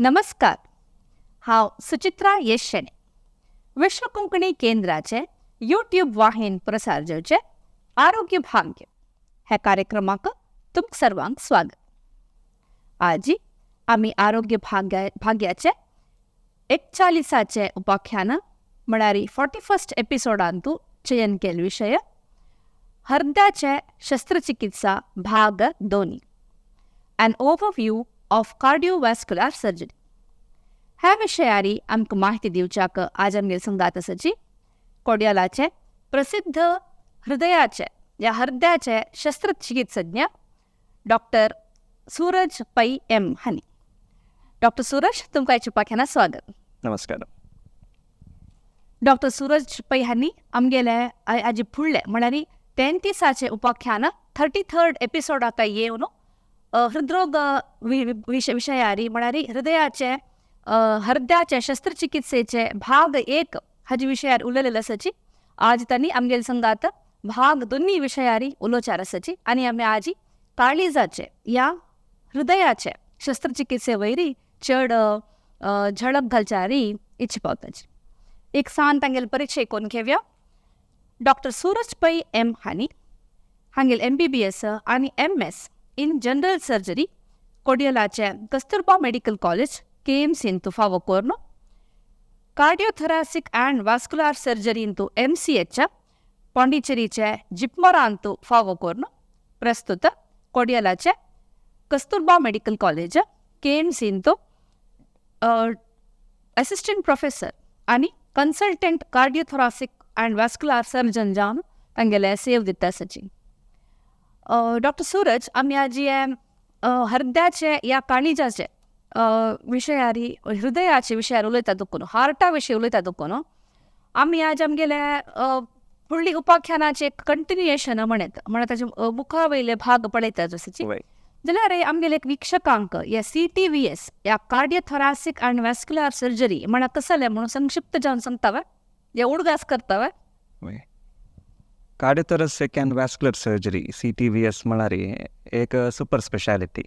नमस्कार, हांव सुचित्रा येश शेणे, विश्व कोंकणी केंद्राचे यूट्यूब वाहिन प्रसार जावचे आरोग्य भाग्य ह्या कार्यक्रमाक तुमकां सर्वांक स्वागत. आजी आमी आरोग्य भाग्याचे 41 उपाख्यान म्हळ्यार 41 एपिसोडांतू चयन केल्लो विशय हृदयाचे शस्त्रचिकित्सा भाग 2, an overview of cardiovascular surgery. ह्या विशयारी आमकां माहिती दिवच्याक आज आमगेर संगात आसाची कोडियालाचे प्रसिद्ध हृदयाचे या हृदयाचे शस्त्रचिकित्सज्ञ डॉक्टर सूरज पै एम हानी. डॉक्टर सूरज, तुमकां आयच्या उपाख्यानात स्वागत. नमस्कार. डॉक्टर सूरज पै हांणी आमगेले आजी फुडले म्हळ्यार 33 उपाख्यान 33 एपिसोडाक येवन हृदरोग विशयारी म्हळ्यार हृदयाचे हृदयाचे शस्त्रचिकित्सेचे भाग 1 हाजे विशयार उलयलेले आसाची. आज तांणी आमगेले संगात भाग 2 विशयारी उलोवचार आसाची आनी आमी आजी काळीजाचे या हृदयाचे शस्त्रचिकित्से वयरी चड झळक घालचारी इच्छा पावताची. एक सान तांगेले परिचय कोण घेवया. डॉक्टर सूरज पै एम हांणी हांगेल MBBS आनी MS in general surgery कोडियलाचे कस्तुरबा medical college KMC फावो कोर्नो कार्डियोथोरासिक अँड वास्कुलर सर्जरींतु MCH पांडिचेरीचे जिप्मरांतु फावो कोर्नो प्रस्तुत कोडियलाचे Kasturba medical college KMC assistant professor आनी consultant cardiothoracic and vascular surgeon जावन तांगेले सेव दिता आसाची. डॉक्टर सूरज, आमी आज हे हृदयाचे या काळीजाचे विशयारी हृदयाचे विशयार उलयता दुखून, हार्टा विशय उलयता दुखून आमी आज आमगेले फुडली उपाख्यानाचे कंटिन्युएशन म्हणत म्हळ्यार ताचे मुखा वयले भाग पळयता जसची जाल्यार आमगेले एक वीक्षकांक या CTVS या कार्डियोथोरासिक अँड वॅस्क्युलर सर्जरी म्हळ्यार कसलें म्हणून संक्षिप्त जावन सांगता या उडगास करता. कार्डियोथोरासिक अँड वॅस्क्युलर सर्जरी CTVS म्हळ्यार एक सुपर स्पेशालिटी.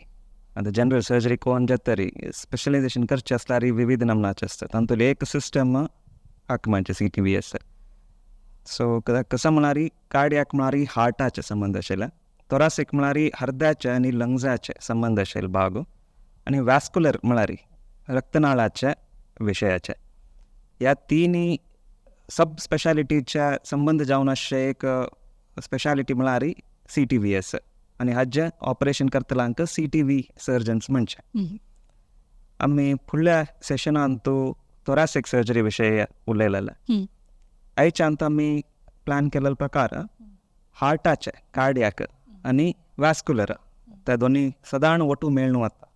आतां जनरल सर्जरी कोण जातरी स्पेशलायझेशन करचें आसल्यार विविध नमनाचे आसता, तातूंतली एक सिस्टम हाका म्हणचे CTVS. सो कसो म्हळ्यार कार्डियाक म्हळ्यार हार्टाचे संबंद आशिल्ले, थोरासिक म्हळ्यार हृदयाचे आनी लंग्साचे संबंद आशिल्ले भाग, आनी वॅस्क्युलर म्हळ्यार रक्तनाळाचे विशयाचे. ह्या तिनूय सब स्पेशालिटीच्या संबंद जावन आसचे एक स्पेशालिटी म्हळ्यार CTVS, आनी हाजें ऑपरेशन करतल्यांक CTV surgeons म्हणचे. आमी फुडल्या सेशनांत थोरासिक सर्जरी विशय उलयलेले. आयच्यान आमी प्लॅन केल्लो प्रकार हार्टाचे कार्डियाक आनी वॅस्क्युलर त्या दोनी सदांच वटू मेळून वता,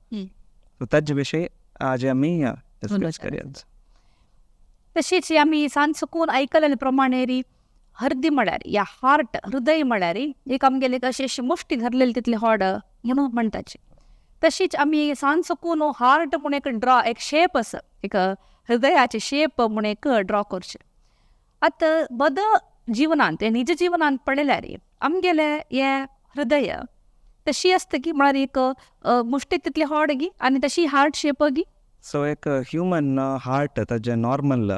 सो ताजे विशय आज आमी डिस्कस करया. तशीच आमी सान चुकून आयकलेले प्रमाणे री हर्दी म्हळ्यार या हार्ट हृदय म्हळ्यार एक आमगेले अशी अशी मुष्टी धरलेली तितली हॉड म्हणून म्हणटाची. तशीच आमी सान चुकून हार्ट म्हूण एक ड्रॉ एक शेप आसा, एक हृदयाचे शेप म्हूण एक ड्रॉ करचें. आतां बद जिवनांत निज जिवनांत पळयल्यार आमगेले हें हृदय तशी आसता की म्हळ्यार एक मुष्टी तितली हॉड गी आनी तशी हार्ट शेप गी. सो एक ह्युमन हार्ट ताजें नॉर्मल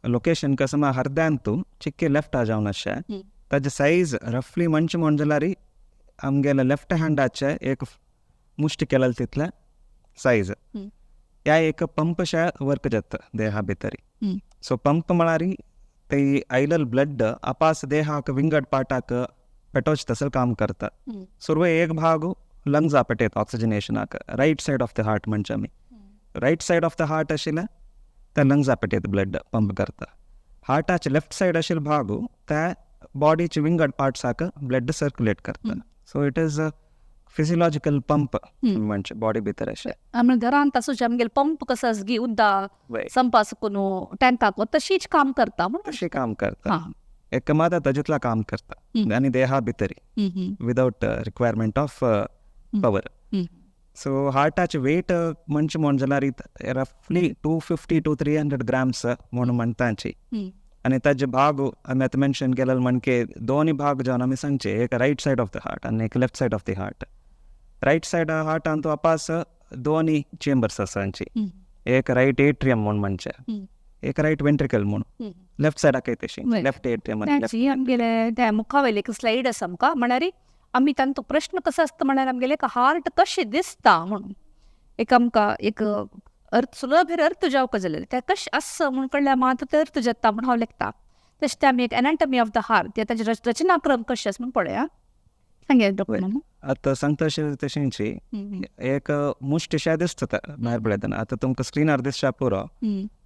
लोकेशन कसं हृदयांतू चिक्के लेफ्ट जावन अशें ताजें सायज रफली म्हणचें म्हण जाल्यार आमगेले लेफ्ट हँडाचे एक मुष्टी केलेले तितलें सायज. ह्या एक पंपशा वर्क जाता देहा भितर. सो पंप म्हळ्यार ते आयलेल ब्लड आपास देहाक विंगड पार्टाक पेटोवचें तसो काम करता. सुरवे एक भाग लंग्सा पेटयता ऑक्सिजनेशनाक, right side of the heart म्हणचे आमी. Right side of the heart आशिल्लें त्या लंग्सा पेटयता ब्लड पंप करता. हार्टाचे लेफ्ट सायड आशिल्लो भाग त्या बॉडीचे विंगड पार्ट्साक ब्लड सर्क्युलेट करता. So it is a physiological pump म्हणजे बॉडी भितर अशें. आमी घरांत आसूचे आमगेले पंप कसो आसा गी उदक संपा सुकून टँकाक तशीच काम करता. तशी काम करता, एक मात ताजेतला काम करता आनी देहा भितरी विदावट रिक्वायरमेंट ऑफ पवर. सो हार्टाचे वेट म्हणचें म्हण जाल्यार रफली 250 to 300 grams म्हूण म्हणटाची. आनी ताजे भाग आमी आतां मेन्शन केलेले म्हणके दोनूय भाग जावन आमी सांगचे, एक right side of the heart आनी एक left side of the heart. Right side हार्टान तो आपास दोनूय चेंबर्स आसा. एक रायट एट्रियम म्हूण म्हणचे, एक रायट वेंट्रिकल म्हूण, लेफ्ट सायडाक तशी लेफ्ट एट्रियम. ताची आमगेले त्या मुखावयले एक स्लायड आसा आमकां, म्हळ्यार आमी तांचो प्रश्न कसो आसता म्हळ्यार आमगेले एक हार्ट कशें दिसता म्हणून एक आमकां एक अर्थ सुलभ अर्थ जावपाक जालें तें कशें आसा म्हूण कळ्ळ्यार मात तें अर्थ जाता म्हूण हांव लेखता. तशें तें आमी एक एनाटॉमी ऑफ the heart ताची रचनाक्रम कशें आसा म्हूण पळया. सांगया डॉक्टर. आतां सांगता तशेंची एक मुश्ट दिसता भायर पळयतना. आतां तुमकां स्क्रिनार दिसच्या पुरो,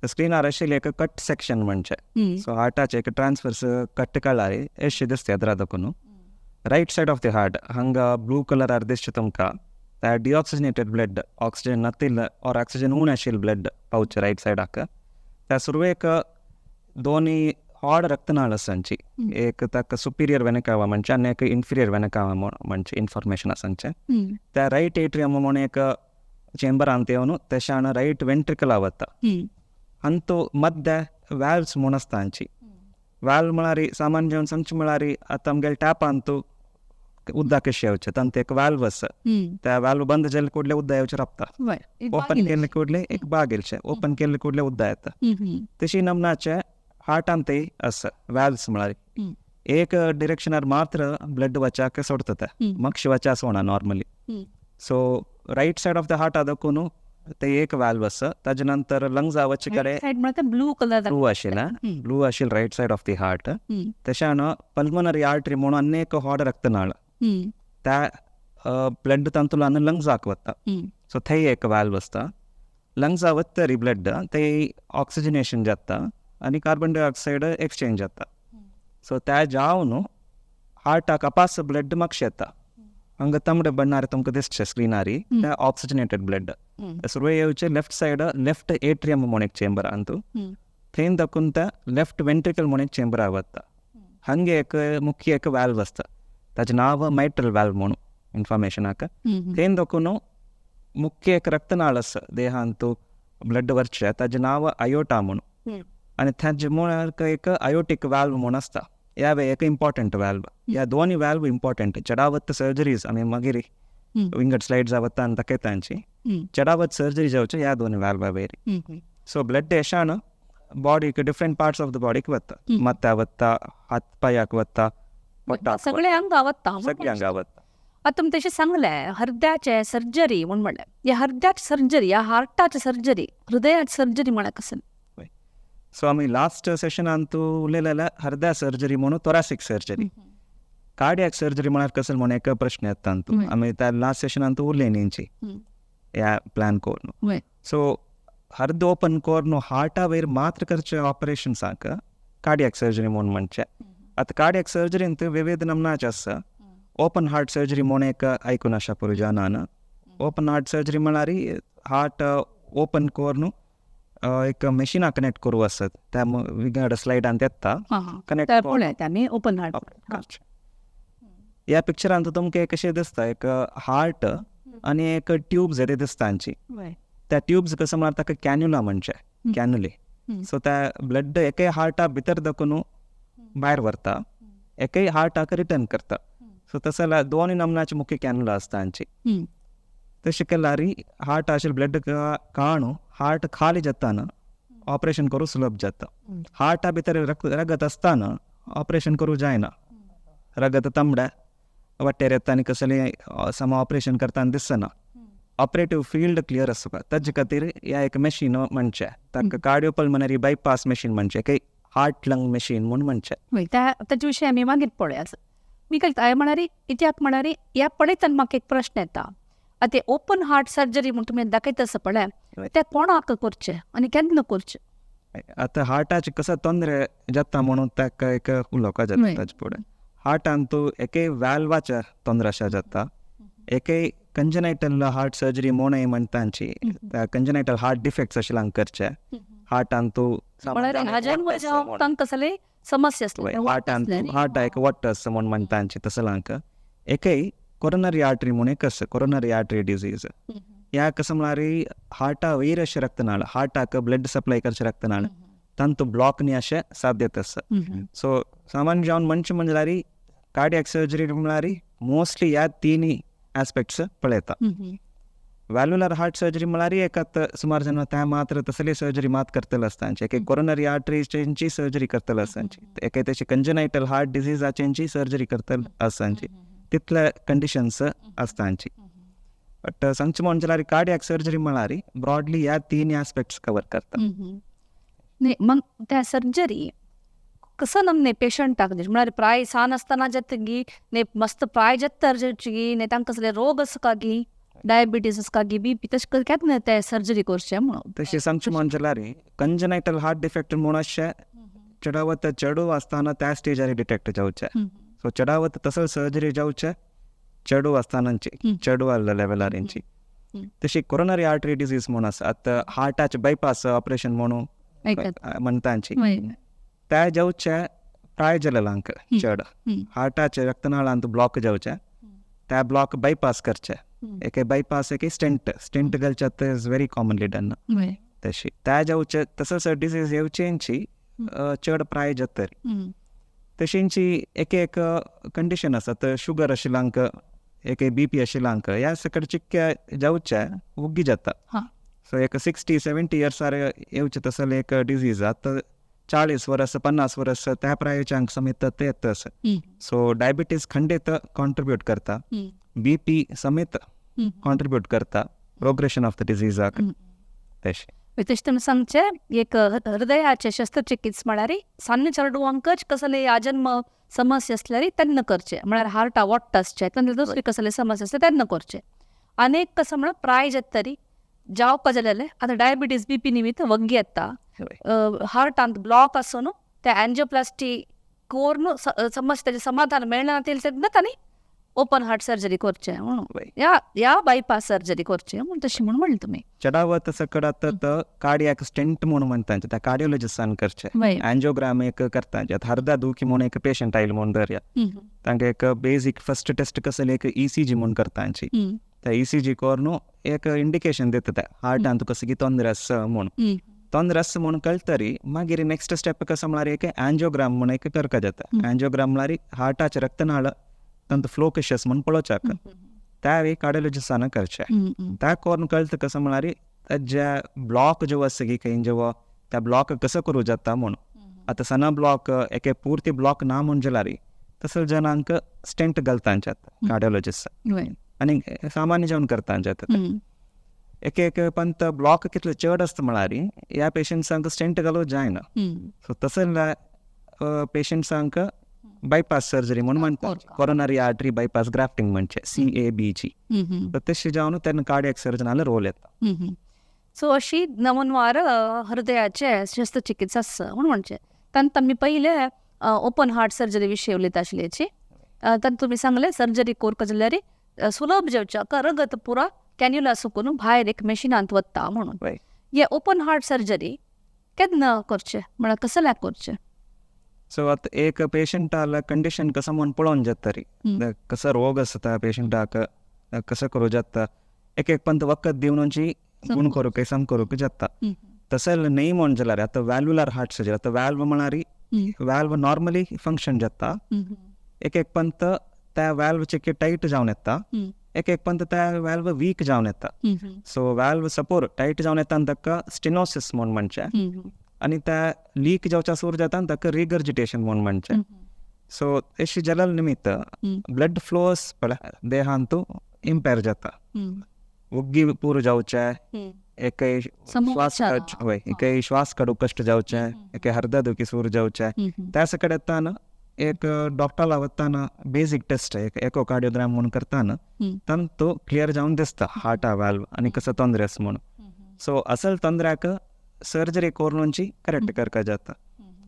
स्क्रिनार आशिल्लें एक कट सेक्शन म्हणचे. सो हार्टाचें एक ट्रान्सवर्स कट काडल्यार अशें दिसता येद्रा दाखोवन. Right side of the heart हांगा ब्लू कलरार दिसचें तुमकां त्या डिऑक्सिजनेटेड ब्लड, ऑक्सिजन नातिल्लें ऑर ऑक्सिजन उणें आशिल्लें ब्लड पावचें रायट सायडाक. त्या सुरवेक दोनी हाड रक्तनाळ आसा तांची, एक ताका सुपिरियर वेनकावा म्हणचें आनी एक इन्फिरियर वेनकावा म्हणचें इन्फॉर्मेशन आसा तांचें. त्या रायट एट्रियम म्हूण एक चेंबरांत येवन तेशान रायट वेंट्रिकला वता. अंतू मद्दे वॅल्व्स म्हूण आसता तांची. वॅल्व म्हळ्यार सामान्य जेवन सांगचें म्हळ्यार आतां आमगेले टॅपांत उदक कशें येवचें तांतूं एक वॅल्व आसा, त्या वॅल्व बंद जाले कुडले उदक येवचें रावता, ओपन केल्ले कुडले एक बाग येवचें, ओपन केल्ले कुडले उदक येता. तशी नमनाचे हार्टांतय आसा वॅल्व्स म्हळ्यार एक डिरेक्शनार मात्र ब्लड वचाक सोडटा ते, मक्ष वचा सोडना normally. So right side of the heart दाखोवन ते एक वॅल्व आसा. ताजे नंतर लंग्सा वचे कडेन ब्लू कलर ब्लू आशिल्लें, ब्लू आशिल्लें right side of the heart. तशें पल्मनरी आर्टरी म्हणून आनी एक होड रक्तनाळ, त्या ब्लड तांतूंतल्यान लंग्साक वता. सो थंय एक वॅल्व आसता. लंग्सा वतरी ब्लड ते ऑक्सिजनेशन जाता आनी कार्बन डायऑक्सायड एक्सचेंज जाता. सो त्या जावन हार्टाक अपास ब्लड मातशें येता. हांगा तांबडे बण्णार तुमकां दिसचें स्क्रिनारी त्या ऑक्सिजनेटेड ब्लड सुरवे येवचें लेफ्ट सायड लेफ्ट एट्रियम म्हूण एक चेंबर अंतू, थंय दाखून त्या लेफ्ट वेंट्रिकल म्हूण एक चेंबरा वता. हांगे एक मुख्य एक वॅल्व आसता, ताचें नांव मायट्रल वॅल्व म्हणून इन्फॉर्मेशनाक. थंय दाखून मुख्य एक रक्तनाळ आसा देहांत ब्लड वरचें, ताचें नांव आयोटा म्हणून. आनी ताचे मुळाक एक आयोटीक वॅल्व म्हूण आसता. ह्या एक इम्पॉर्टंट वॅल्व. ह्या दोनूय वॅल्व इम्पॉर्टंट. चडावत सर्जरीज आमी मागीर विंगड स्लायड्स वता आनी दाखयता तांची, चडावत सर्जरी जावचे ह्या दोन वॅल्वा वयर. सो ब्लड येशान बॉडीक डिफरंट पार्ट्स ऑफ the बॉडीक वता, माथ्या वता, हात पांयाक वता, सगळे आंगा वता, सगळे आंगा वता. आतां तुमी तशें सांगलें हृदयाचें सर्जरी म्हूण म्हणलें, ह्या हृदयाची सर्जरी, ह्या हार्टाची सर्जरी, हृदयाची सर्जरी म्हळ्यार कसलें? सो आमी लास्ट सेशनांत उलयलें हृदय सर्जरी म्हणून थोरासीक सर्जरी. कार्डियाक सर्जरी म्हळ्यार कसलें म्हूण एक प्रश्न येता तातूंत. आमी त्या लास्ट सेशनांत उलयलीं ह्या प्लॅन करून. सो हृदय ओपन करून हार्टा वयर मात्र करचें ऑपरेशन्सांक कार्डियाक सर्जरी म्हूण म्हणचें. आतां कार्डियाक सर्जरींत विविध नमनाचे आसा. ओपन हार्ट सर्जरी म्हूण एक आयकून आसा पुरो जाणान. ओपन हार्ट सर्जरी म्हळ्यार हार्ट ओपन करून एक मशिना कनेक्ट करूं आसत, त्या विंगड स्लायडांत येता कनेक्ट ओपन हार्ट. ह्या पिक्चरांत तुमकां एक कशें दिसता, एक हार्ट आनी एक ट्यूब्स येते दिसता तांची. त्या ट्यूब्स कसो म्हळ्यार ताका कॅन्युला म्हणचें, कॅन्युले. सो त्या ब्लड एकय हार्टा भितर दाखोवन भायर व्हरता, एकय हार्टाक रिटर्न करता. सो तसो जाल्यार दोनूय नमनाचे मुख्य कॅन्युला आसता तांची. तशें केल्यार हार्ट आशिल्लें ब्लड काणू हार्ट खाली जाताना ऑपरेशन करूं सुलभ जाता. हार्टा भितर रगत आसतना ऑपरेशन करूं जायना, रगत तांबडें वाटेर येता आनी कसलें सम ऑपरेशन करतना दिसना. ऑपरेटीव फिल्ड क्लियर आसता. ताजे खातीर ह्या एक मशीन म्हणचें ताका कार्डियोपल्मनरी बायपास मशीन म्हणचें, एक हार्ट लंग मशीन म्हूण म्हणचें. ताचे विशय आमी मागीर पळोवया. मी काय म्हळ्यार इतिहास म्हळ्यार ह्या पळयतना म्हाका एक प्रश्न येता, आतां ओपन हार्ट सर्जरी म्हूण तुमी दाखयता आसा पळय, तें कोणाक करचें आनी केन्ना करचें? आतां हार्टाचे कसो तोंदरे जाता म्हणून ताका एक उलोवपाक जाता. ताजे फुडें हार्टांत एके वॅल्वाचे तोंदरे अशें जाता, एके कंजनायटल हार्ट सर्जरी म्हूण म्हणटा तांची, कंजनायटल हार्ट डिफेक्ट्स अशें हांगा करचे हार्टांत समस्या हार्टांत हार्ट एक वट्ट आसा म्हूण म्हणटा तांची, तसो हांकां एकय कोरोनरी आर्टरी म्हूण एक आसा, कोरोनरी आर्टरी डिजीज. ह्या कसो म्हळ्यार हार्टा वयर अशें रक्तनाळ, हार्टाक ब्लड सप्लाय करचें रक्तनाळ तांतू ब्लॉक न्ही अशें साध्यत आसा. सो सामान्य जावन म्हणचें म्हणल्यार कार्डियाक सर्जरी म्हळ्यार मोस्टली ह्या तिनूय आस्पेक्ट्स पळयता. व्हॅल्व्युलर हार्ट सर्जरी म्हळ्यार एक आतां सुमार जाण त्या मात्र तसली सर्जरी मात करतले आसता, एक कोरोनरी आर्टरीची सर्जरी करतले आसता, एक तशी कंजनायटल हार्ट डिजीजाची सर्जरी करतले आसता, तितले कंडिशन्स आसता. बट सांगचें म्हण जाल्यार कार्डियाक सर्जरी म्हळ्यार ब्रॉडली ह्या तीन आस्पेक्ट्स कवर करता. न्ही, मग त्या सर्जरी कसं नमने पेशंटाक म्हळ्यार प्राय सान आसतना जातगी न्ही, मस्त प्राय जाता जावची न्ही, तांकां कसले रोग आसका गी, डायबिटीज आसका गी, बीपी तशें केन्ना ते सर्जरी करचें म्हणून? तशें सांगचें म्हण जाल्यार कंजनायटल हार्ट डिफेक्ट म्हूण अशें चडावत चेडूं आसतना त्या स्टेजार डिटेक्ट जावचें. सो चडावत तसो सर्जरी जावचें चेडूं आसतनाची, चेडवा लेवलारींची. तशी कोरोनरी आर्टरी डिजीज म्हूण आसा, आतां हार्टाचें बायपास ऑपरेशन म्हणून म्हणटांची, त्या जावचे प्राय जालेल्यांक चड हार्टाचे रक्तनाळांत ब्लॉक जावचे, त्या ब्लॉक बायपास करचे. एक बायपास एक स्टेंट, स्टेंट घालचे is very commonly done. तशी त्या जावचे तसोच डिजीज येवचेंची चड प्राय जातरी. तशींची एक एक कंडिशन आसा, तर शुगर आशिल्ल्यांक, एक बीपी आशिल्ल्यांक ह्या सकट चिक्क्या जावचे वग्गी जाता. सो एक 60-70 इयर्सार येवचें तसले एक डिजीज आतां 40 वर्स 50 वर्स त्या प्रायेच्यांक समेत ते येता. सो डायबिटीज खंडीत कॉन्ट्रिब्यूट करता, बीपी समेत कॉन्ट्रिब्यूट करता प्रोग्रेशन ऑफ the डिजीजाक. तशें तशें तुमी सांगचें एक हृदयाचें शस्त्रचिकित्सा म्हळ्यार सान्न चेडवांकच कसले आजन्म समस्या आसल्यार तेन्ना करचें, म्हळ्यार हार्टा वोट्ट आसचें तेन्ना दुसरी कसले समस्या आसल्यार तेन्ना करचें. आनी एक कसं म्हळ्यार प्राय जाता तरी जावपा जालेलें आतां डायबिटीज बीपी निमित्त वग्गी येता, हार्टांत ब्लॉक आसून ते एन्जियोप्लास्टी करून समस्या तेजें समाधान मेळना तेन्ना तांणी ओपन हार्ट सर्जरी करचें म्हणून, या बायपास सर्जरी करचें म्हूण तशें म्हूण म्हणलें तुमी. चडावत सकड आतां कार्डियाक स्टेंट म्हूण म्हणटा त्या कार्डियोलॉजिस्टान करचें, एन्जियोग्राम एक करता. आतां हर्दा दुखी म्हूण एक पेशंट आयलो म्हूण धरया, तांकां एक बेजीक फर्स्ट टेस्ट कसले एक ईसीजी म्हूण करता, त्या ईसीजी करून एक इंडिकेशन दिता त्या हार्टान तुका कसली तोंदरे आसा म्हूण. तोंदरे आसा म्हूण कळटरी मागीर नेक्स्ट स्टेप कसो म्हळ्यार एक एन्जियोग्राम म्हूण एक करका जाता. एन्जियोग्राम म्हळ्यार हार्टाचें रक्तनाळ तांचो फ्लो कशें आसा म्हूण पळोवच्याक, त्या एक कार्डियोलॉजिस्टान करचें. त्या करून कळटा कसो म्हळ्यार जे ब्लॉक जो आसा की खंय जो त्या ब्लॉक कसो करूं जाता म्हूण. आतां सना ब्लॉक एके पुर्ती ब्लॉक ना म्हूण जाल्यार तसो जणांक स्टेंट घालता कार्डियोलॉजिस्ट आनी सामान्य जेवण करता जाता. एक एक पंत ब्लॉक कितले चड आसता म्हळ्यार ह्या पेशंट्सांक स्टेंट घालूंक जायना. सो तसल्या पेशंट्सांक बायपास सर्जरी म्हूण म्हणटा, कोरोनरी आर्टरी बायपास ग्राफ्टिंग म्हणचे CABG. तशें जावन तेन्ना कार्डियाक सर्जनालो रोल येता. सो अशी नवनवार हृदयाचे शस्त्रचिकित्सा आसा म्हूण म्हणचें. तांकां आमी पयले ओपन हार्ट सर्जरी विशय उलयता आशिल्ल्याची, तांकां तुमी सांगलें सर्जरी करपा जाल्यार सुलभ जावच्या रगत पुरा कॅन्युला सुकून भायर एक मशिनांत वता म्हणून. हे ओपन हार्ट सर्जरी केन्ना करचें म्हळ्यार कसल्याक करचें? सो आतां एक पेशंटाला कंडिशन कसो म्हूण पळोवन जाता तरी, कसो रोग आसा त्या पेशंटाक, कसो करूं जाता, एक एक पंत वखद दिवनची गुण करूंक सम करूंक जाता. तशें न्हय म्हूण जाल्यार आतां व्हॅल्व्युलर हार्ट सर्जरी, आतां व्हॅल्व म्हळ्यार व्हॅल्व नॉर्मली फंक्शन जाता, एक एक पंत त्या व्हॅल्व चिके टायट जावन येता, एक एक पंत त्या व्हॅल्व वीक जावन येता. सो व्हॅल्व सपोर टायट जावन येता ताका स्टेनोसिस म्हूण म्हणचें, आनी त्या लीक जावच्या सूर जाता ताका रिगर्जिटेशन म्हूण म्हणचें. सो अशी जाल्या निमित्त ब्लड फ्लोस पळय देहांत इम्पेर जाता, वग्गी पूर जावचें, एक श्वास एक श्वास काडूंक कश्ट जावचें, एक हर्दा दुखी सूर जावचें. त्या सकट येताना एक डॉक्टरा वताना बेजीक टेस्ट एक एकोकार्डियोग्राम म्हूण करताना तांतू क्लियर जावन दिसता हार्टा व्हॅल्व आनी कसो तोंदरे आसा म्हूण. सो असल तोंदऱ्याक सर्जरी करूनची करेक्ट करपा जाता.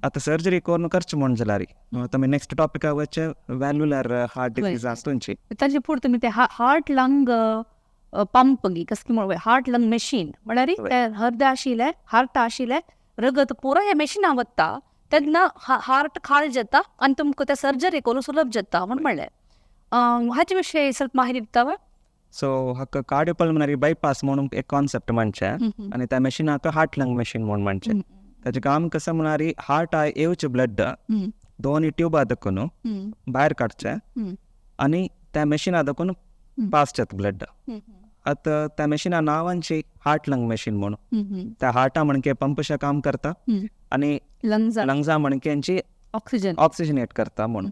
आतां सर्जरी करून करचें म्हूण जाल्यार तुमी नेक्स्ट टॉपिका वचचे व्हॅल्व्युलर हार्ट डिजीज आसा तुमची. ताचे फुडें तुमी ते हार्ट लंग पंप गी कसली म्हण हार्ट लंग मशीन म्हळ्यार ते हृदय आशिल्लें हार्ट आशिल्लें रगत पुरो ह्या मशिना वता तेन्ना हार्ट खाल जाता आनी तुमकां ते सर्जरी करून सुलभ जाता म्हूण म्हणलें. हाचे विशयी स्वल्प माहिती दिता वा? सो हाका कार्डियोपल्मनरी बायपास म्हणून एक कॉन्सेप्ट म्हणचें आनी त्या मशिनाक हार्ट लंग मशीन म्हूण म्हणचें. ताचें काम कसं म्हळ्यार हार्ट येवचें ब्लड दोन ट्युबा दाखोवन भायर काडचें आनी त्या मशिना दाखोवन पास जाता ब्लड. आतां त्या मशिना नांवांची हार्ट लंग मशीन म्हणून. त्या हार्टा म्हणके पंपशा काम करता आनी लंग्सा लंग्सा म्हणकेंची ऑक्सिजन ऑक्सिजनेट करता म्हणून.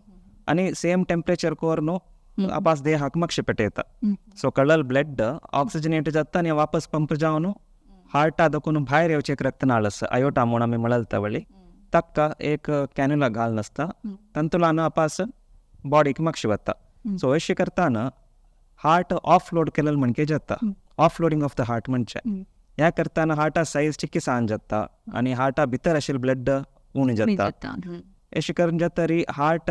आनी सेम टेम्परेचर करून आपास देहाक मातशें पेटयता. सो कळल ब्लड ऑक्सिजनेट जाता आनी वापस पंप जावन हार्टा दखून भायर येवचें एक रक्तनाळ आसा, आयोटा म्हूण आमी म्हणलता वळी, ताका एक कॅन्युला घालून आसता, तातूंतल्यान आपास बॉडीक मातशें वता. सो अशें करतना हार्ट ऑफलोड केलें म्हणके जाता, ऑफलोडींग ऑफ the heart म्हणचें. ह्या करतना हार्टा सायज चिक्की सान जाता आनी हार्टा भितर आशिल्लें ब्लड उणें जाता. अशें करून जाता तरी हार्ट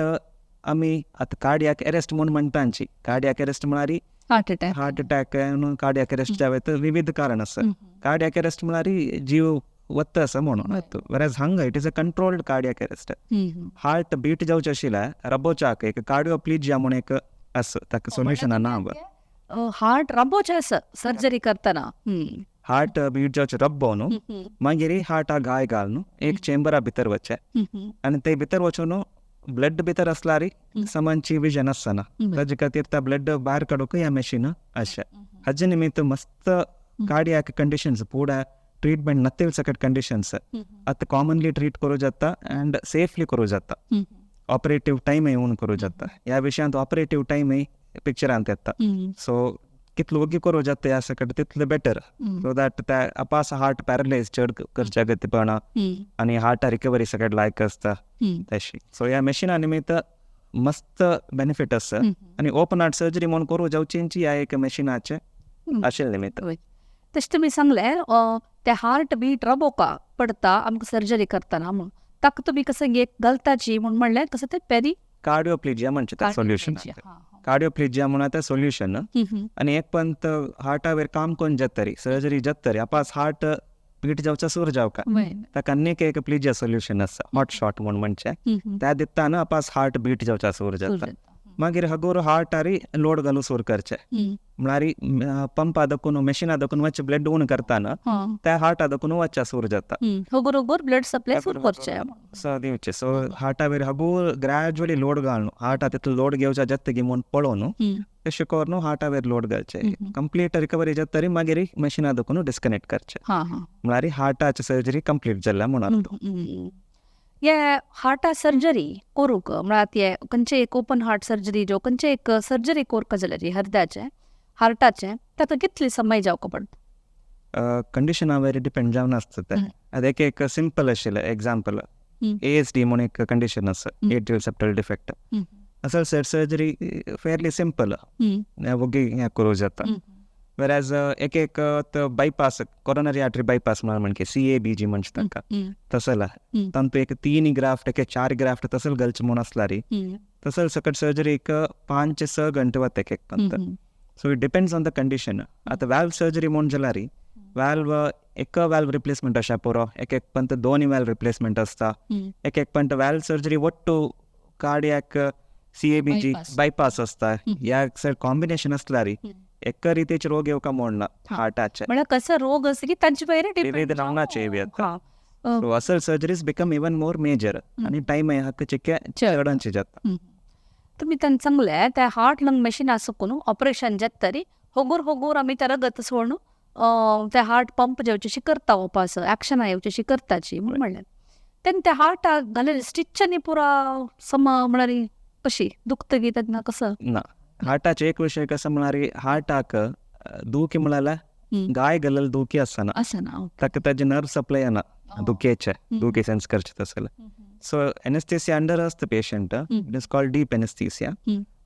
आमी आतां कार्डियाक अरेस्ट म्हूण म्हणटांची. कार्डियाक अरेस्ट म्हळ्यार heart attack, heart attack, cardiac arrest जावं येता, विविध कारण आसा. कार्डियाक अरेस्ट म्हळ्यार जीव वता आसा म्हणून, वेराज हांगा it is a controlled cardiac arrest. Heart beat जावचें आशिल्लें रबोचाक एक कार्डियोप्लिजिया म्हूण एक आसा, ताका सोल्युशना नांव. हार्ट रबोचें आसा सर्जरी करतना. हार्ट बीट जावचें रब्बो न्हू, मागीर हार्टा घाय घालून एक चेंबरा भितर वचचें आनी ते भितर वचून ब्लड भितर आसल्यार समानची विजन आसना, ताजे खातीर त्या ब्लड भायर काडूंक ह्या मशीन अशें. हाजे निमित्त मस्त कार्डियाक कंडिशन्स पुढे ट्रीटमेंट नत्तील सकट कंडिशन्स आतां कॉमनली ट्रीट करूं जाता अँड सेफली करूं जाता. ऑपरेटीव टायमय उणो करूं जाता. ह्या विशयांत ऑपरेटीव टायमय पिक्चरांत येता. सो कितलो वोगी करूं जाता ह्या सकट तितलें बेटर, सो that त्या अपास हार्ट पॅरलायज चड करच्या गतीपणा आनी हार्टा रिकवरी सकट लायक आसता तशी. सो ह्या मशिना निमित्त मस्त बेनिफीट आसा आनी ओपन हार्ट सर्जरी म्हूण करूं जावचेंची ह्या एक मशिनाचें आशिल्लें निमित्त. तशें तुमी सांगलें ते हार्ट बीट रबोवका पडटा आमकां सर्जरी करतना म्हूण, ताका तुमी कसं एक घालताची म्हूण म्हणलें, कसं ते पेरी कार्डियोप्लिजिया म्हणचे तें सोल्युशन. कार्डियोप्लिजिया म्हणून आतां सोल्युशन. आनी एक पंत हार्टा वयर काम करून जातरी सर्जरी जातरी आपास हार्ट बीट जावचा सुरू जावका, ताका आनीक एक प्लिजिया सोल्युशन आसा, हॉट शॉट म्हूण म्हणचें, त्या दितना आपास हार्ट बीट जावचा सुरू जाता. मागीर हगूर हार्टारी लोड घालूं सुरू करचें, म्हळ्यार पंपा दखून मशिना दखून वचचें ब्लड उणें करतना त्या हार्टा दखून वचचें सुरू जाता. हगूर हगूर ब्लड सप्लाय सुरू करचें सो दिवचें. सो हार्टा वयर हगूर ग्रॅज्युअली लोड घालून हार्टा तितलो लोड घेवचा जातगी म्हूण पळोवन तशें करून हार्टा वयर लोड घालचें. कंप्लीट रिकवरी जाता तरी मागीर मशिना दखून डिस्कनेक्ट करचें, म्हळ्यार हार्टाची सर्जरी कंप्लीट जाल्या म्हणून. हे हार्टा सर्जरी करूंक म्हळ्यार ते खंयचे एक ओपन हार्ट सर्जरी जो खंयचे एक सर्जरी करपा जाल्यार हृदयाचें हार्टाचें ताका कितले समय जावका पडटा? कंडिशना वयर डिपेंड जावन आसता तें. आतां एक एक सिंपल आशिल्लें एग्जाम्पल, ASD म्हूण एक कंडिशन आसा, एट्रियल सेप्टल डिफेक्ट. असल सर्जरी फेरली सिंपल, वोगी हें करूं जाता. वेराज एक एक बायपास, कोरोनरी आर्टरी बायपास म्हणके CABG म्हणचे ताका, तसला तांतू एक 3 ग्राफ्ट एक 4 ग्राफ्ट तसल घालचें म्हूण आसल्यार तसल सकट सर्जरी एक 5 ते 6 घंटे वता एक एक Pant. So it depends on the condition. आतां वॅल्व सर्जरी म्हूण जाल्यार वॅल्व एक वॅल्व रिप्लेसमेंट आसा पुरो, एक एक पंत 2 वॅल्व रिप्लेसमेंट आसता, एक एक पंत वॅल्व सर्जरी वट्टू कार्डियाक CABG bypass आसता. ह्या सायड कॉम्बिनेशन आसल्यार एका रितीचे रोग येवका म्हणना हार्टाचे, म्हळ्यार कसो रोग आसा की तांचे वयर विविध नमनाचे येता. सो असल surgeries become even more major आनी टायम हाका चिक्के चडांचे जाता. तुमी तांकां सांगलें त्या हार्ट लंग मशीन आसून ऑपरेशन जाता तरी होगूर होगूर आमी त्या रगत सोडून त्या हार्ट पंप जेवचेशी करता वोपास एक्शना येवचेशी करताची म्हूण म्हणलें. तेन्ना त्या हार्टाक घालें स्टिच्चांनी पुरा समा म्हळ्यार कशी दुखतगी तेन्ना कसो ना. हार्टाचे एक विशय कसो म्हळ्यार हार्टाक दुखी म्हळ्यार गाय घालेली दुखी आसना, ताका ताजे नर्व सप्लाय येना दुखेचे, दुखी सेन्स करचे तसले. सो एनेस्थेसिया अंडर आसता patient, it is called deep anaesthesia.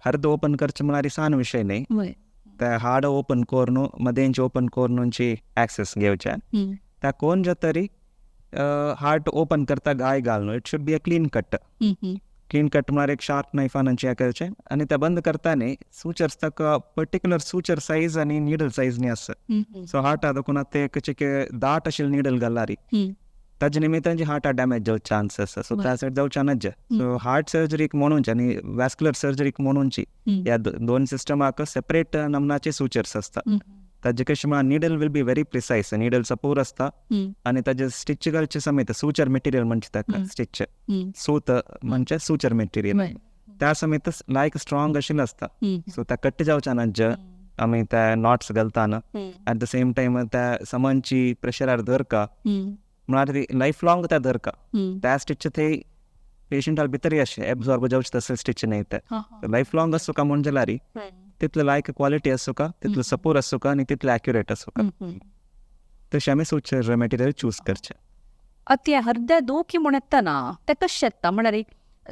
Hard open करचें म्हळ्यार सान विशय न्हय, त्या हाड ओपन करून मदेंच ओपन करून एक्सेस घेवचें. त्या कोण जाता तरी हार्ट ओपन करता गाय घालून, it should be a clean cut. Clean cut म्हळ्यार एक शार्प नायफान हें करचें आनी तें बंद करता न्ही सुचर्स ताका पर्टिक्युलर सुचर सायज आनी निडल सायज न्ही आसता. सो हार्टा दखून आतां एक चिके दाट आशिल्लें निडल घाल्यार ताजे निमित्तान हार्टा डॅमेज जावचे चान्स आसा. सो त्या सायड जावचे नाच. सो हार्ट सर्जरीक म्हणूनची आनी वॅस्क्युलर सर्जरीक म्हणूनची ह्या दोन सिस्टमाक सेपरेट नमनाचे सुचर्स आसता. ताजे कशें म्हळ्यार needle will be very precise, needle Shapoor आसता आनी ताजे स्टिच घालचे समेत सुचर मटेरियल म्हणचे ताका, स्टिच सूत म्हणजे सुचर मटेरियल त्या समेत लायक स्ट्रॉंग आशिल्लें आसता. सो त्या कट जावचे नाच आमी ते नॉट्स घालताना एट the same time त्या समांची प्रेशरार धरका म्हळ्यार ती लायफ लाँग त्या धरका त्या स्टिच थंय पेशंटा भितरय अशें एब्जॉर्ब जावचें तसलें स्टिच न्हय तें. लायफ लाँग आसूका म्हूण जाल्यार तितलो लायक क्वॉलिटी आसूका, तितलो सपोर्ट आसूका आनी तितलें एक्युरेट आसूका. तशें आमी सुचर मटेरियल चूज करचें. आतां हें हृदय दुखी म्हूण येता ना तें कशें येता म्हळ्यार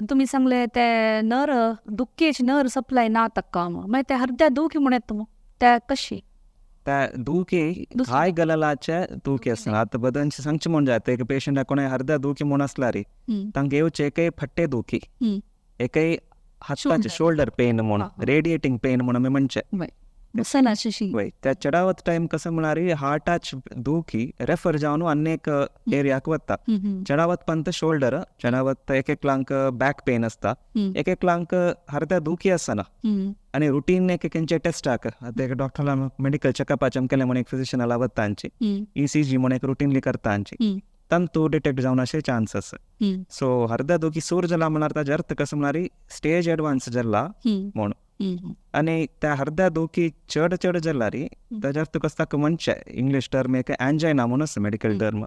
तुमी सांगलें तें नर दुख्खेच नर सप्लाय ना ताका मागीर तें हृदय दुखी म्हूण येता तें कशी? त्या दुखी घाय गललाचे दुखी आसना. आतां बदनचे सांगचें म्हूण जाय एक पेशंटाक कोणें हृदय दुखी म्हूण आसल्यार तांकां येवचें एकय फट्टे दुखी, एकय हाताचे शोल्डर पेन म्हूण, रेडिएटींग पेन म्हूण आमी म्हणचें. वय त्या चडावत टायम कसो म्हळ्यार हार्टाच दुखी रेफर जावन आनी एक एरियाक वता. चडावत पंत शोल्डर, चडावत एक एकलांक बॅक पेन आसता, एक एकलांक हृदय दुखी आसना आनी रुटीन एक एकेंचे टेस्टाक आतां एक डॉक्टरा मेडिकल चॅकअपाचे आमी केलें म्हूण एक फिजिशनाला वता आमची ECG म्हूण एक रुटीनली करता आमची तांतू डिटेक्ट जावन अशे चान्स आसा. सो हृदय दुखी सूर जाला म्हळ्यार ताजो अर्थ कसो म्हळ्यार स्टेज एडवान्स जाला म्हूण. आनी त्या हृदय दुखी चड चड जाल्यार ताज्या अर्थ कसो ताका म्हणचें इंग्लीश टर्म एक एन्जायना म्हूण आसा, मेडिकल टर्म